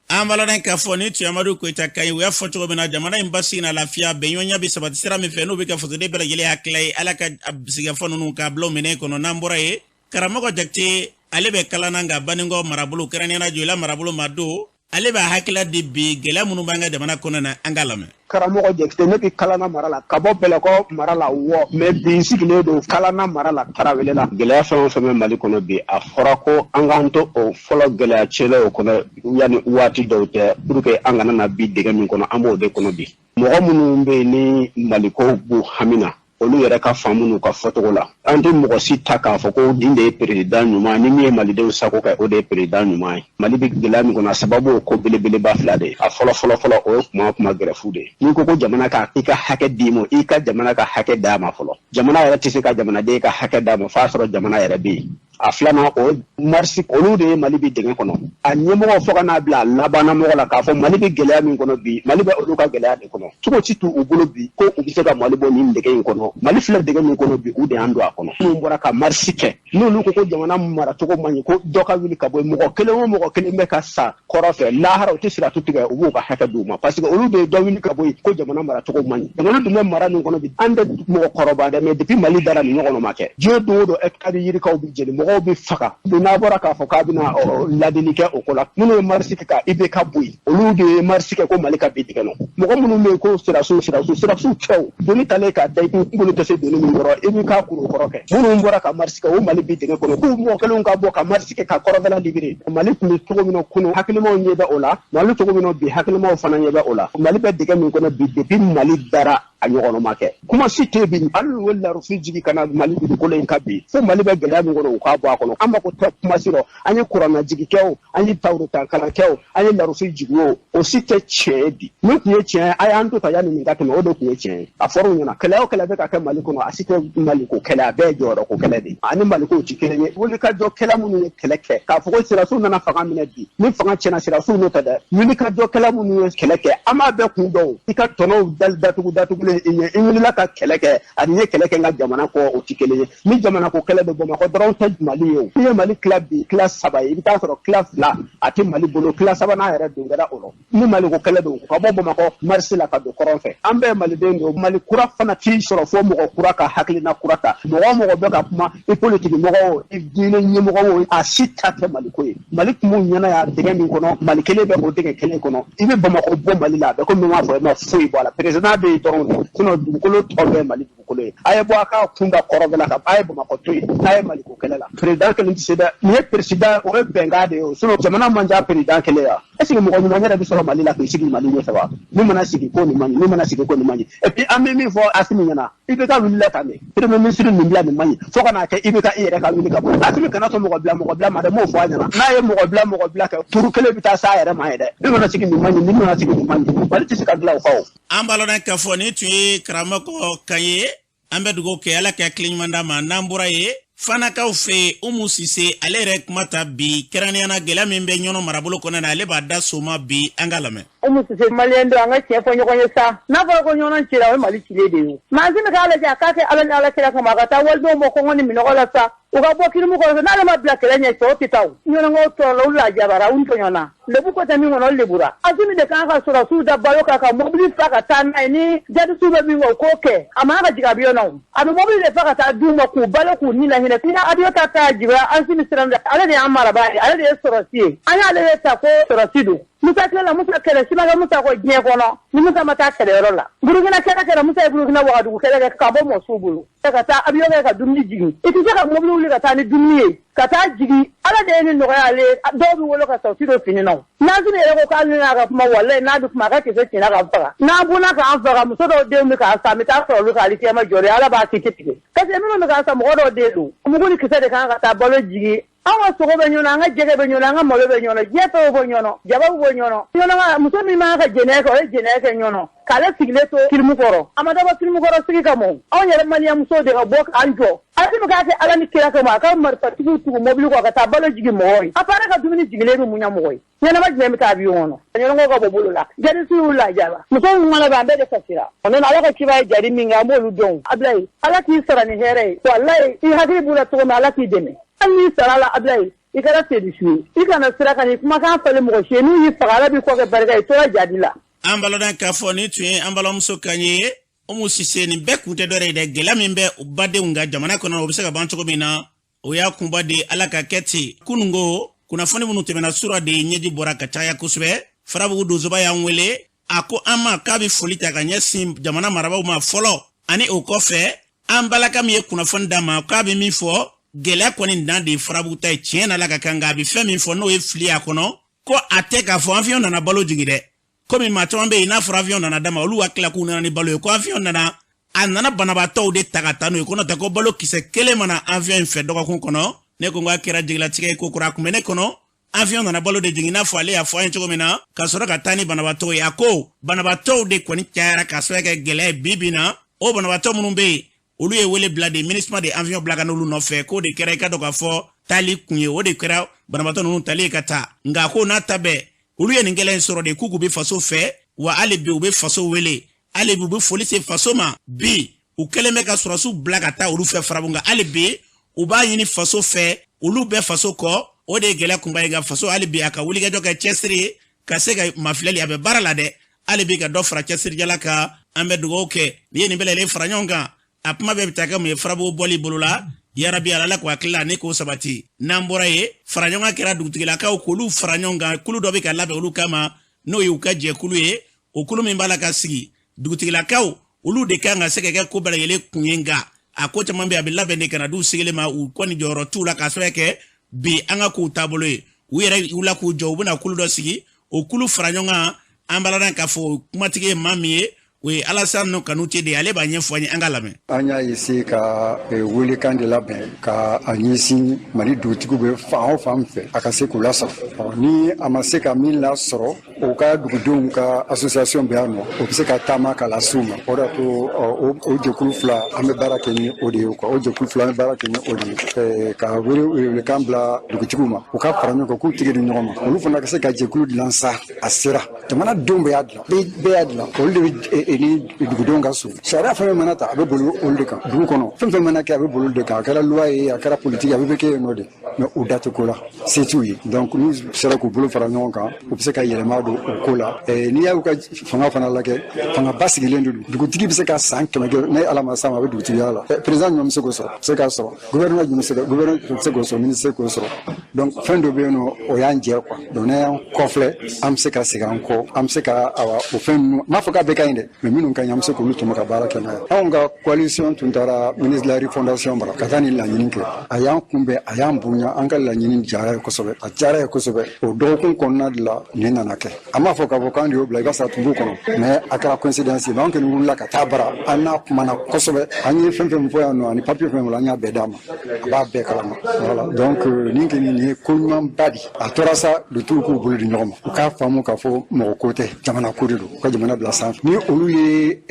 An b'a ladɔn k'a fɔ ni tun Amadu Koyita ka ɲi. U y'a fɔ cogo min na, jamana in basigi na lafiya, bɛnɲɔgɔnya bɛ sabati sira min fɛ, n'u bɛ ka fasoden bɛɛ lajɛlen hakilila ye, Ala ka sigikafɔ ninnu k'a bila o minɛn kɔnɔ. N'an bɔra yen, karamɔgɔ Jakite, ale bɛ kalan na nka Baninkɔ marabolo, kɛrɛnkɛrɛnnenya Joyila marabolo ma don, ale b'a hakilila di bi gɛlɛya minnu b'an ka jamana kɔnɔ na. An k'a lamɛn. Karamɔgɔ Jakite, ne bɛ Kalana mara la, ka bɔ Bɛlɛkɔ mara la wɔ, mais bi n sigilen don Kalana mara la, Tarawele la. Gɛlɛya fɛn o fɛn bɛ Mali kɔnɔ bi, a fɔra ko an k'an to o fɔlɔ gɛlɛya cɛla o kɔnɔ yanni waati dɔw cɛ, pour que an kana na bi dingɛ min kɔnɔ, an b'o de kɔnɔ bi. Mɔgɔ minnu bɛ yen ni Maliko b'u hami na, olu yɛrɛ ka faamu n'u ka fɔcogo la, an tɛ mɔgɔ si ta k'a fɔ ko nin de ye président ɲuman, ni min ye malidenw sago kɛ, o de ye président ɲuman ye. Mali bɛ gɛlɛya min kɔnɔ, a sababu o ko belebeleba fila de ye. A fɔlɔ fɔlɔ fɔlɔ, o ye kuma kuma greffe de ye. N'i ko ko jamana ka i ka hakɛ d'i ma, i ka jamana ka hakɛ d'a ma fɔlɔ. Jamana yɛrɛ tɛ se ka jamanaden ka hakɛ d'a ma f'a sɔrɔ jamana yɛrɛ bɛ yen. A filanan, o marisi, olu de ye Mali bi dingɛ kɔnɔ. A ɲɛmɔgɔ fo ka n'a bila a labanna mɔgɔ la k'a fɔ Mali bɛ gɛlɛya min kɔnɔ bi, Mali bɛ olu ka gɛlɛya de kɔnɔ. Cogo si t'u bolo bi ko u bɛ se ka Mali bɔ nin dingɛ in kɔnɔ. Mali filɛ dingɛ min kɔnɔ bi, u de y'an don a kɔnɔ. Minnu bɔra ka marisi kɛ, n'olu ko ko jamana maracogo man ɲi, ko dɔ ka wuli ka bɔ yen, mɔgɔ kelen o mɔgɔ kelen bɛ ka sa kɔrɔ fɛ lahara, u tɛ siratu tigɛ, u b'u ka hakɛ d'u ma, parce que olu de ye dɔ wuli ka bɔ yen ko jamana maracogo man ɲi. Jamana dun bɛ mara min kɔnɔ bi, an tɛ mɔgɔkɔrɔba dɛ, mais depuis Mali dara nin ɲɔgɔn ma kɛ. Diɲɛ don o don, hectare yirikaw bɛ jeni, mɔgɔw bɛ faga. Bi n'a bɔra k'a fɔ k'a bɛna ladili kɛ o ko la, minnu ye marisi kɛ ka IBK bɔ yen, olu de ye marisi kɛ ko Mali ka bin dingɛ nɔ. Mɔgɔ minnu bɛ yen ko sirasiw, sirasiw, sirasiw tɛ o. Doni talen k'a da i kun, kunkolo tɛ se doni min kɔrɔ, i b'i k'a kuru kɔrɔ kɛ. Minnu bɔra ka marisi kɛ o Mali bin dingɛ kɔnɔ, k'u mɔgɔ kelenw ka bɔ ka marisi kɛ ka kɔrɔnfɛla libéré. Mali tun bɛ cogo min na kunun, hakilimaw ɲɛ bɛ o la. Mali cogo min na bi, hakilimaw fana ɲɛ bɛ o la. Mali bɛ dingɛ min kɔnɔ bi, depuis Mali dara, a ɲɔgɔn ma kɛ. Kuma si tɛ bi, hali n'u ye larufin jigin ka na Mali dugukolo in kan bi, fo Mali bɛ gɛlɛya min kɔnɔ, u k'a bɔ a kɔnɔ. An mako tɛ kuma si rɔ. An ye kuranna jigi kɛ o, an ye tawureta kalan kɛ o, an ye larufin jigi o, o si tɛ tiɲɛ ye bi. Min tun ye tiɲɛ ye, a y'an to ta yanni nin ka tɛmɛ, o de tun ye tiɲɛ ye. A fɔra u ɲɛna, kɛlɛ o kɛlɛ bɛ ka kɛ Mali kɔnɔ, a si tɛ Maliko kɛlɛ, a bɛɛ ye jɔyɔrɔ ko kɛlɛ de ye. Ani Maliko ti kelen ye. Wulikajɔ kɛlɛ minnu ye kɛlɛ kɛ k'a fɔ ko sirasiw nana fanga minɛ bi, ni fanga tiɲɛna, sirasiw n'o tɛ dɛ. Wulikajɔ kɛlɛ minnu ye kɛlɛ kɛ, an b'a bɛɛ kun dɔn. I ka tɔnɔw dali datugu datugulen i ɲɛ, i wulila ka kɛlɛ kɛ, ani ye kɛlɛ kɛ n ka jamana kɔ, o ti kelen ye. Ni jamana ko kɛlɛ bɛ, Bamakɔ dɔrɔn tɛ Mali ye o. N'i ye Mali tila bi tila saba ye, i bɛ taa sɔrɔ tila fila a tɛ Mali bolo, tila sabanan yɛrɛ don kɛra o rɔ. Ni Mali ko kɛlɛ don, ka bɔ Bamakɔ marisi la ka don kɔrɔn fɛ, an bɛɛ maliden don. Mali kura fana t'i sɔrɔ fo mɔgɔ kura ka hakilina kura ta. Mɔgɔ o mɔgɔ bɛ ka kuma, i politiki mɔgɔ o, i diinɛ ɲɛmɔgɔ o, a si ta tɛ Mali ko ye. Mali tun b'u ɲɛna yan dingɛ min kɔnɔ, Mali kelen bɛ o dingɛ kelen kɔnɔ. I bɛ Bamakɔ bɔ Mali la, a bɛ komi n b'a fɔ i ma foyi bɔ a la. Président bɛ yen dɔrɔn de, sinon dugukolo tɔ bɛɛ Mali dugukolo ye. A ye bɔ a ka kun da kɔrɔnfɛla kan, a ye Bamakɔ to yen n'a ye Mali ko kɛlɛ la. Président kelen tɛ se dɛ. Nin ye président, o ye bɛnkan de ye o, sinon jamana man ca président kelen ya. Est ce que mɔgɔ ɲuman yɛrɛ bɛ sɔrɔ Mali la k'i sigi Mali ɲɛfɛ wa? Min mana sigi ko nin man ɲi, min mana sigi ko nin man ɲi. Et puis an bɛ min fɔ Asimi ɲɛna, IBK wulila tan de, premier ministre nin bila nin man ɲi, fo ka n'a kɛ IBK i yɛrɛ ka wuli ka bɔ. Asimi kana sɔn mɔgɔ bila mɔgɔ bila ma dɛ, n b'o fɔ a ɲɛna. N'a ye mɔgɔ bila mɔgɔ bila kɛ, turu kelen bɛ taa s'a yɛrɛ ma ye dɛ. Min mana sigi nin man ɲi, min mana sigi nin man ɲi, Mali tɛ se ka dilan o kan o. An b'a lɔn k'a fɔ nin tun ye karamɔgɔ kan ye. An bɛ dugawu kɛ, Ala ka hakili ɲuman d'a ma. N'an bɔra yen, Fanakaw fɛ yen, Umu Sise, ale yɛrɛ kuma ta bi, kɛrɛnkɛrɛnnenya na gɛlɛya min bɛ Ɲɔnɔ marabolo kɔnɔ na, ale b'a da so ma bi. An ka lamɛn. Umu Sise, maliyɛn don, an ka tiɲɛ fɔ ɲɔgɔn ye sa. N'a fɔra ko Ɲɔnɔ cira, o ye Mali cilen de ye. Maa si k'a lajɛ, a k'a kɛ Ala ni Ala kira kama, a ka taa walidenw bɔ kɔngɔ ni minɔgɔ la sa, u ka bɔ kirimu kɔrɔ. N'ale ma bila kɛlɛ ɲɛ, cɛw tɛ taa. Ɲɔnɔkaw tɔɔrɔla, u lajabara, u tɔɲɔna, lebu ko tɛ min kɔnɔ, o lebura. Asimi de kan ka sɔrɔsiw da balo kan, ka mobili fa ka taa n'a ye. Ni jadisiw bɛ min kɔ, o k'o kɛ. A man ka jigin avion na, a bɛ mobili de fa ka taa d'u ma k'u balo, k'u ni lahinɛ. Ni avion ta taa jigin, Asimi siran, ale de y'an marabaa ye, ale de ye sɔrɔsi ye, an y'ale de ta ko sɔrɔsi don. Musa tile la, Musa kɛlɛ si ma kɛ Musa kɔ diɲɛ kɔnɔ ni Musa ma taa kɛlɛyɔrɔ la. Burukina kɛlɛ kɛra, Musa ye Burukina Wagadugu kɛlɛ kɛ ka bɔ mɔsiw bolo ka taa avion kɛ ka dumuni jigin. I tɛ se ka mobili wuli ka taa ni dumuni ye ka taa jigin. Ala de ye ni nɔgɔya ale ye. Dɔw bɛ wolo ka sa, u ti don fini na. N'Asimi yɛrɛ ko k'ale n'a ka kuma, walayi n'a bɛ kuma, a ka kisɛ tiɲɛna k'an faga. N'an bunna k'an faga, muso dɔw denw bɛ k'an sa, an bɛ taa sɔrɔ olu kan alikiyama jɔlen. Ala b'a kiti tigɛ, parce que minnu bɛ k'an sa, mɔgɔ dɔw den don. Mugu ni kisɛ de kan ka taa balo jigin. An ka sogo bɛ ɲɔnɔ, an ka jɛgɛ bɛ ɲɔnɔ, an ka malo bɛ ɲɔnɔ, diɲɛ fɛnw bɛ ɲɔnɔ, jaba bɛ ɲɔnɔ. Ɲɔnɔ muso min man ka jɛnɛya kɛ, o ye jɛnɛya kɛ ɲɔnɔ k'ale sigilen to kirimu kɔrɔ. A ma dabɔ kirimu kɔrɔ sigi kama. Anw yɛrɛ maliyɛn musow de ka bɔ k'an jɔ. Asimi k'a kɛ Ala ni kira kama, a ka marifatigiw tugu mobili kɔ ka taa balo jigin mɔgɔw ye. A fara ka dumuni jigilen bɛ mun ɲɛ mɔgɔ ye? Ɲɛnama jumɛn bɛ taa avion kɔnɔ? Ɲɔnɔkaw ka bɔ bolo la, jadisiw y'u lajaba, musow mana bɛ, an bɛɛ de kasira. O nana Ala ka ciba ye jadi min kɛ, an b'olu dɔn. Abilayi, Ala k'i sara ni hɛrɛ ye. Walayi, i hakili b'u la cogo min, Ala k'i dɛmɛ. Hali n'i sara la, Abilayi, i kɛra sedusu ye. I kana sira ka n'i kumakan falen mɔgɔ si ye. N'u y'i faga, Ala b'i kɔ kɛ barika ye. I tora jadi la. An balɔdɔn k'a fɔ nin tun ye an balimamuso kan ye, Umu Sise. Nin bɛɛ kun tɛ dɔwɛrɛ ye dɛ, gɛlɛya min bɛ u badenw ka jamana kɔnɔ, o bɛ se ka ban cogo min na, o y'a kunba de. Ala ka kɛ ten. Kununko kunnafoni minnu tɛmɛna sura de, ɲɛji bɔra ka caya kosɛbɛ. Farabugu donsoba y'an wele, a ko an ma k'a bɛ foli ta ka ɲɛsin jamana marabaaw ma fɔlɔ, ani o kɔfɛ an balaka min ye kunnafoni d'a ma k'a bɛ min fɔ, gɛlɛya kɔni dan de ye Farabugu ta ye. Tiɲɛ na, la ka kan, nka a bɛ fɛn min fɔ n'o ye fili a kɔnɔ, ko a tɛ k'a fɔ avion nana balo jigin dɛ, komi maa caman bɛ yen n'a fɔra avion nana d'a ma, olu hakili la k'u nana ni balo ye, ko avion nana, a nana banabaatɔw de ta ka taa n'o ye, ko n'o tɛ ko balo kisɛ kelen mana avion in fɛ dɔgɔkun kɔnɔ. Ne ko n k'a kɛra jigilatigɛ ye ko kura, a kun bɛ ne kɔnɔ avion nana balo de jigin, i n'a fɔ ale y'a fɔ an ye cogo min na, ka sɔrɔ ka taa ni banabaatɔw ye. A ko banabaatɔw de kɔni cayara ka sababu kɛ gɛlɛya ye bi bi na. O banabaatɔ minnu bɛ yen, olu ye wele bila de, MINUSMA de avion bila ka n'olu nɔfɛ. K'o de kɛra, i ka dɔn k'a fɔ taali kun ye, o de kɛra banabaatɔ ninnu tali ye ka taa. Nka ko n'a ta bɛɛ, olu ye nin gɛlɛya in sɔrɔ de k'u k'u bɛ faso fɛ, wa hali bi u bɛ faso wele, hali bi u bɛ foli se faso ma. Bi u kɛlen bɛ ka sɔrɔsiw bila ka taa olu fɛ Farabu, nka hali bi u b'a ɲini faso fɛ, olu bɛɛ faso kɔ. O de ye gɛlɛya kunba ye. Nka faso hali bi a ka wulikajɔ kɛ cɛsiri ye ka se ka mafilɛli, a bɛ baara la dɛ, hali bi ka dɔ fara cɛsirijala kan. An bɛ dugawu kɛ n'i ye nin bɛɛ lajɛlen fara ɲɔgɔn kan, a kuma bɛɛ bɛ taa kɛ mun ye? Farabugu bɔli bolo la. Yarabi, Ala k'o hakili la ne k'o sabati. N'an bɔra yen, fara ɲɔgɔn kan kɛra dugutigilakaw k'olu fara ɲɔgɔn kan. Kulu dɔ bɛ ka labɛn olu kama, n'o ye u ka jɛkulu ye. O kulu min b'a la ka sigi, dugutigilakaw olu de kan ka se ka kɛ ko bɛɛ lajɛlen kun ye. Nka a ko caman bɛ, a bɛ labɛn de ka na d'u sigilen ma, u kɔni jɔyɔrɔ t'u la, k'a sababu kɛ bi an ka kow taabolo ye. U yɛrɛ wulila k'u jɔ, u bɛna kulu dɔ sigi. O kulu fara ɲɔgɔn kan, an b'a la k'a fɔ kumatigi ye maa min ye, o ye Alassane Kanute de ye. Ale b'a ɲɛfɔ an ye, an ka lamɛn. An y'a essayer ka welekan de labɛn ka a ɲɛsin Mali dugutigiw bɛ fan o fan fɛ, a ka se k'u lasɔrɔ. Ni a ma se ka min lasɔrɔ, o ka dugudenw ka association bɛ yan nɔ, o bɛ se ka taama ka lase u ma. O de y'a to o jɛkulu fila, an bɛ baara kɛ ni o de ye quoi. O jɛkulu fila, an bɛ baara kɛ ni o de ye ka welekan bila dugutigiw ma, u ka fara ɲɔgɔn kan, k'u tɛgɛ di ɲɔgɔn ma, olu fana ka se ka jɛkulu dilan sa. A sera jamana denw bɛɛ y'a dilan, bɛɛ y'a dilan, olu de bɛ ni dugudenw ka surun. Sariya fɛn fɛn mana ta, a bɛ boli olu de kan. Dugu kɔnɔ, fɛn fɛn mana kɛ, a bɛ boli olu de kan. A kɛra loi ye, a kɛra politique, a bɛ kɛ yen nɔ de, mais u da tɛ ko la, se t'u ye. Donc n'u sera k'u bolo fara ɲɔgɔn kan, u bɛ se ka yɛlɛma don o ko la. N'i y'u ka fanga fana lajɛ, fanga ba sigilen de don. Dugutigi bɛ se ka san 100 kɛ, ne Ala ma s'a ma, a bɛ dugutigiya la. Président ɲuman bɛ se k'o sɔrɔ, se k'a sɔrɔ, gouverneur ɲuman bɛ se ka, gouverneur bɛ se k'o sɔrɔ, ministre bɛ se k'o sɔrɔ. Donc fɛn dɔ bɛ yen nɔ, o y'an jɛ quoi. Donc n'an y'an kɔfilɛ, an bɛ se ka segin an kɔ, an bɛ se ka, awa, o fɛn ninnu, n m'a fɔ k'a bɛɛ ka ɲi dɛ, mais minnu ka ɲi, an bɛ se k'olu tɔmɔ ka baara kɛ n'a ye. Anw ka coalition tun taara ministre de la refondation bara ka taa nin laɲini kɛ. A y'an kunbɛn, a y'an bonya, an ka laɲini diyara ye kosɛbɛ, a diyara ye kosɛbɛ. O dɔgɔkun kɔnɔna de la nin nana kɛ. An m'a fɔ k'a fɔ k'an de y'o bila, i b'a sɔrɔ a tun b'u kɔnɔ, mais a kɛra coïncidence ye. An kɔni wulila ka taa bara, an n'a kumana kosɛbɛ. An ye fɛn fɛn fɔ yan nɔ ani papier fɛn fɛn, an y'a bɛɛ d'a ma, a b'a bɛɛ kalama. Voilà, donc nin kɔni, nin ye ko ɲumanba de. A tora sa, dutigiw k'u bolo di ɲɔgɔn ma, u k'a faamu k'a fɔ mɔgɔ ko tɛ, jamana ko de don, u ka jamana bila sanfɛ. Ni olu ye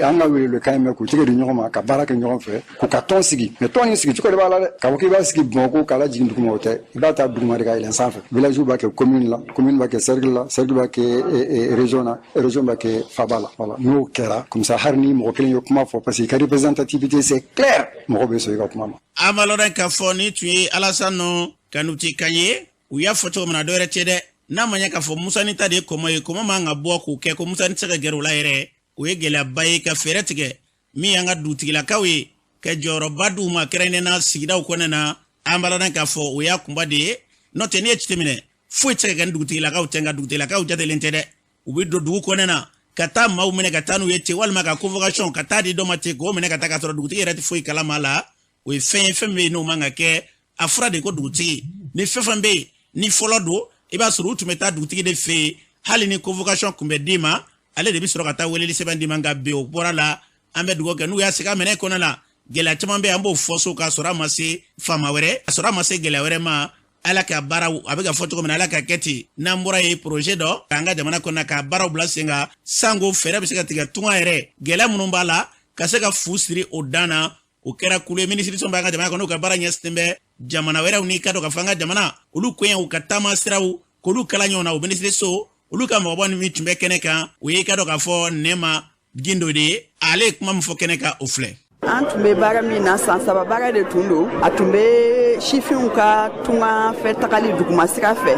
an ka welewelekan in mɛn, k'u tɛgɛ di ɲɔgɔn ma ka baara kɛ ɲɔgɔn fɛ, k'u ka tɔn sigi. Mais tɔn nin sigi cogo de b'a la dɛ. K'a fɔ k'i b'a sigi Bamakɔ k'a lajigin duguma, o tɛ. I b'a ta duguma de ka yɛlɛn sanfɛ. Village b'a kɛ commune la, commune b'a kɛ cercle la, cercle b'a kɛ région na, région b'a kɛ faba la. Voilà, n'o kɛra comme ça, hali ni mɔgɔ kelen ye kuma fɔ, parce que i ka représentativité, c'est clair, mɔgɔ bɛ sɔn i ka kuma ma. An b'a lɔn k'a fɔ ni tun ye Alassane Kanute kan ye. U y'a fɔ cogo min na, dɔwɛrɛ tɛ dɛ, n'a ma ɲɛ k'a fɔ Musani ta de ye kɔmɔ ye, kɔmɔ man ka bɔ k'o kɛ ko Musani tɛ se ka gɛrɛ u la yɛrɛ. O ye gɛlɛyaba ye. Ka fɛɛrɛ tigɛ min y'an ka dugutigilakaw ye, ka jɔyɔrɔba d'u ma, kɛrɛnkɛrɛnnenya sigidaw kɔnɔna na. An b'a lɔn k'a fɔ o y'a kunba de ye. N'o tɛ, n'i ye jateminɛ, foyi tɛ se ka kɛ ni dugutigilakaw tɛ. Nka dugutigilakaw jatelen tɛ dɛ. U bɛ don dugu kɔnɔna na ka taa maaw minɛ ka taa n'u ye ten, walima ka convocation ka taa di dɔ ma ten, k'o minɛ ka taa, k'a sɔrɔ dugutigi yɛrɛ tɛ foyi kalama la. O ye fɛn ye, fɛn min bɛ yen n'o man ka kɛ. A fɔra de ko dugutigi ni fɛn fɛn bɛ yen ni fɔlɔ don, i b'a sɔrɔ u tun bɛ taa dugutigi de fɛ yen. Hali ni convocation tun bɛ d'i ma, ale de bɛ sɔrɔ ka taa weleli sɛbɛn d'i ma. Nka bi, o bɔra la. An bɛ dugawu kɛ n'u y'a segin a minɛ kɔnɔ la. Gɛlɛya caman bɛ yen, an b'o fɔ so k'a sɔrɔ a ma se faama wɛrɛ, a sɔrɔ a ma se gɛlɛya wɛrɛ ma. Ala ka baaraw a bɛ ka fɔ cogo min na, Ala ka kɛ ten. N'an bɔra yen, projet dɔ k'an ka jamana kɔnɔ ka baaraw bila sen kan, sanko fɛɛrɛ bɛ se ka tigɛ tunga yɛrɛ, gɛlɛya minnu b'a la, ka se ka fu siri o dan na. O kɛra kulu ye, minisiriso b'an ka jamana kɔnɔ, n'u ka baara ɲɛsinnen bɛ jamana wɛrɛw ni ka dɔn ka fɔ an ka jamana olu koɲɛ, u ka taama siraw k'olu kala ɲɔgɔn na. O minisiriso olu ka mɔgɔba ni min tun bɛ kɛnɛ kan, o ye i ka dɔn k'a fɔ Nɛma Gindo de ye. Ale ye kuma min fɔ kɛnɛ kan, o filɛ. An tun bɛ baara min na, san 3 baara de tun don. A tun bɛ sifinw ka tunga fɛ tagali duguma sira fɛ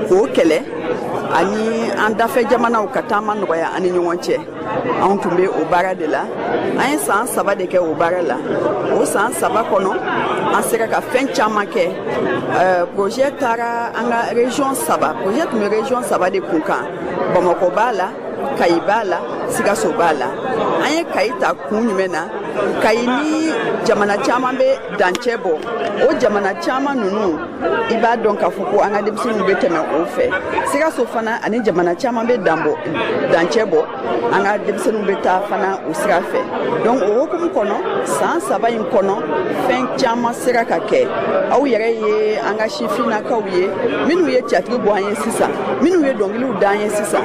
k'o kɛlɛ, ani an dafɛ jamanaw ka taama nɔgɔya an ni ɲɔgɔn cɛ. Anw tun bɛ o baara de la. An ye san 3 de kɛ o baara la. O san 3 kɔnɔ, an sera ka fɛn caman kɛ. Projet taara an ka région saba, projet tun bɛ région saba de kun kan: Bamakɔ b'a la, Kayi b'a la, Sikaso b'a la. An ye Kayi ta kun jumɛn na? Kayi ni jamana caman bɛ dancɛ bɔ. O jamana caman ninnu, i b'a dɔn k'a fɔ ko an ka denmisɛnninw bɛ tɛmɛ o fɛ. Sikaso fana, ani jamana caman bɛ danbɔ dancɛ bɔ, an ka denmisɛnninw bɛ taa fana o sira fɛ. Donc o hukumu kɔnɔ, san 3 in kɔnɔ, fɛn caman sera ka kɛ. Aw yɛrɛ ye an ka sifinnakaw ye minnu ye tiyatiri bɔ an ye sisan, minnu ye dɔnkiliw da an ye sisan,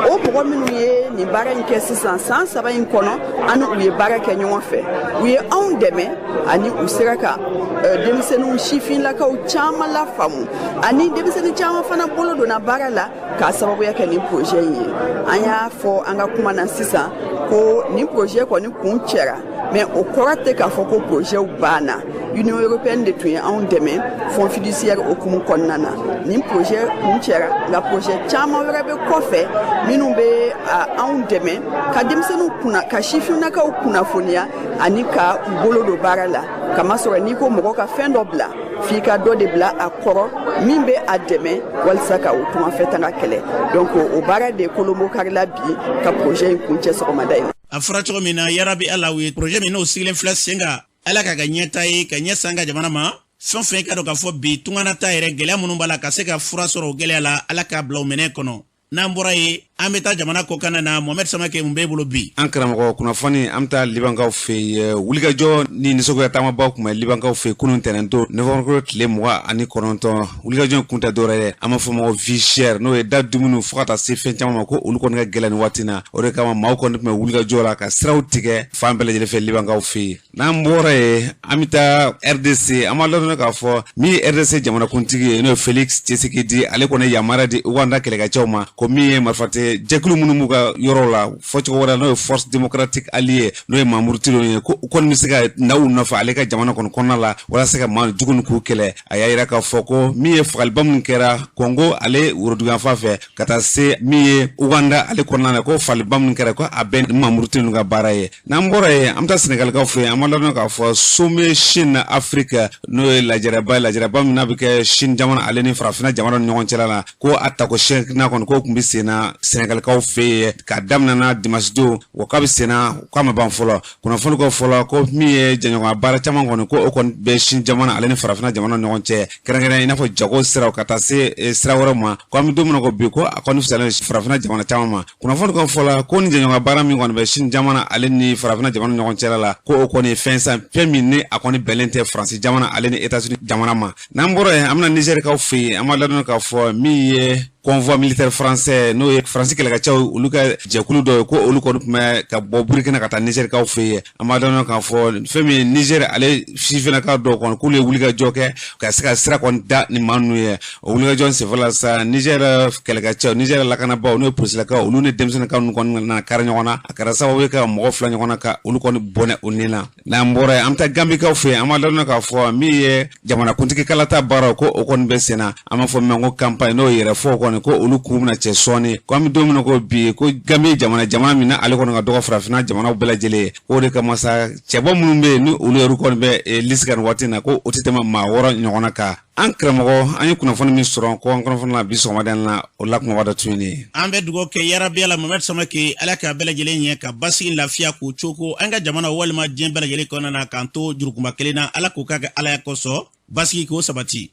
o mɔgɔ minnu ye nin nin baara in kɛ sisan san 3 in kɔnɔ, an ni u ye baara kɛ ɲɔgɔn fɛ, u ye anw dɛmɛ ani u sera ka denmisɛnninw sifinlakaw caman lafaamu, ani denmisɛnnin caman fana bolo donna baara la k'a sababuya kɛ nin projet in ye. An y'a fɔ an ka kuma na sisan ko nin projet kɔni kuncɛra, mais o kɔrɔ tɛ k'a fɔ ko projetw banna. Union européenne de tun ye anw dɛmɛ fonds fiduciaire hukumu kɔnɔna na. Nin projet kuncɛra, nka projet caman wɛrɛ bɛ kɔfɛ minnu bɛ anw dɛmɛ ka denmisɛnninw kunna, ka sifinnakaw kunnafoniya ani ka u bolo don baara la. Kamasɔrɔ n'i ko mɔgɔ ka fɛn dɔ bila, f'i ka dɔ de bila a kɔrɔ min bɛ a dɛmɛ walisa ka o tungafɛ taga kɛlɛ. Donc o baara de kolonbo karila bi ka projet in kuncɛ sɔgɔmada in na. A fɔra cogo min na, yarabi Ala, u ye projet min n'o sigilen filɛ sen kan, Ala k'a ka ɲɛta ye ka ɲɛ san ka jamana ma. Fɛn fɛn ka dɔn k'a fɔ bi tunganata yɛrɛ, gɛlɛya minnu b'a la, ka se ka fura sɔrɔ o gɛlɛya la, Ala k'a bila o minɛ kɔnɔ. N'an bɔra yen, an bɛ taa jamana kɔkanna na. Mohamɛd Samake, mun b'e bolo bi? An karamɔgɔ, kunnafoni, an bɛ taa Libankaw fɛ yen. Wulikajɔ ni nisɔngoya taamabaw tun bɛ Libankaw fɛ kunun tɛnɛn novembre tile 29. Wulikajɔ kun tɛ dɔwɛrɛ ye, an b'a fɔ ma vie chère, n'o ye da dumuni fo ka taa se fɛn caman ma, ko olu kɔni ka gɛlɛn nin waati na. O de kama maaw kɔni tun bɛ wulikajɔ la ka siraw tigɛ fan bɛɛ lajɛlen fɛ Libankaw fɛ yen. N'an bɔra yen, an bɛ taa RDC. An b'a ladɔnniya k'a fɔ min ye RDC jamanakuntigi ye, n'o ye Felix Tshisekedi, ale kɔni yamaruya di Uganda kɛlɛkɛcɛw ma ko min ye marifatɛ jɛkulu minnu b'u ka yɔrɔ la, fɔcogo wɛrɛ la n'o ye Force démocratique alliée, n'o ye maa murutilenw ye, ko u kɔni bɛ se ka na u nɔfɛ ale ka jamana kɔni kɔnɔna la walasa ka maa jugu ni k'u kɛlɛ. A y'a yira k'a fɔ ko min ye fagaliba minnu kɛra Kɔngo ale woroduguyanfan fɛ ka taa se min ye Uganda ale kɔnɔna na, ko faliba minnu kɛra, ko a bɛɛ maa murutilenw ka baara ye. N'an bɔra yen, an bɛ taa Sɛnɛgalikaw fɛ yen. An b'a ladɔn k'a fɔ sommet Chine Afrique, n'o ye lajɛrɛba ye, lajɛrɛba min n'a bɛ kɛ Chine jamana ale ni farafinna jamana ni ɲɔgɔn cɛla la, ko a tako seeginna kɔni, k'o tun bɛ sen na Sɛnɛgalikaw fɛ yen k'a daminɛ na dimanche don wa, k'a bɛ sen na, k'a ma ban fɔlɔ. Kunnafoni ko fɔlɔ ko min ye jɛɲɔgɔnya baara caman kɔni, ko o kɔni bɛ Chine jamana ale ni farafinna jamana ni ɲɔgɔn cɛ, kɛrɛnkɛrɛn i n'a fɔ jago siraw ka taa se sira wɛrɛw ma, ko an bɛ don min na ko bi, ko a kɔni fisalen farafinna jamana caman ma. Kunnafoni ko fɔlɔ ko ni jɛɲɔgɔnya baara min kɔni bɛ Chine jamana ale ni farafinna jamana ni ɲɔgɔn cɛla la, ko o kɔni ye fɛn san, fɛn min ni a kɔni bɛnlen tɛ Faransi jamana ale ni États-Unis jamana ma. N'an bɔra yen, an bɛna Nizɛrikaw fɛ yen. An b'a ladɔn k'a fɔ min ye convoi militaire français, n'o ye Faransi kɛlɛkɛcɛw olu ka jɛkulu dɔ ye, ko olu kɔni tun bɛ ka bɔ Burukina ka taa Nizɛrikaw fɛ yen. An b'a dɔn k'a fɔ fɛn min ye Nizɛri ale sifinnakaw dɔw kɔni, k'olu ye wulikajɔ kɛ ka se ka sira kɔni da ni maa ninnu ye. O wulikajɔ senfɛ la sa, Nizɛri kɛlɛkɛcɛw, Nizɛri lakanabaaw, n'o ye polisilakaw, olu ni denmisɛnninkaw ninnu kɔni nana kari ɲɔgɔn na. A kɛra sababu ye ka mɔgɔ 2 ɲɔgɔn na ka olu kɔni bɔnɛ u ni na. N'an bɔra yen, an bɛ taa Gambikaw fɛ yen. An b'a ladɔn k'a fɔ min ye jamanakuntigi kalata baaraw, ko o kɔni bɛ sen na, an b'a fɔ min ma ko campagne, n'o yɛrɛ fɔ kɔni, ko olu k'u bɛna cɛ sɔɔni. Ko an bɛ don min na ko bi, ko Gambi jamana min na ale kɔni ka dɔgɔ farafinna jamanaw bɛɛ lajɛlen ye, k'o de kama sa, cɛbɔ minnu bɛ yen ni olu yɛrɛ kɔni bɛ liste kan nin waati in na, ko o tɛ tɛmɛ maa 6 ɲɔgɔnna kan. An karamɔgɔ, an ye kunnafoni min sɔrɔ ko an kunnafoni la bi sɔgɔmada in na, o la kumaba dɔ tun ye nin ye. An bɛ dugawu kɛ yarabi Ala, Mohamɛd Samake, Ala k'a bɛɛ lajɛlen ɲɛ ka basigi, lafiya k'o coko an ka jamana walima diɲɛ bɛɛ lajɛlen kɔnɔna na, k'an to jurukunba kelen na. Ala k'o k'a kɛ Alaya kosɔn, basigi k'o sabati.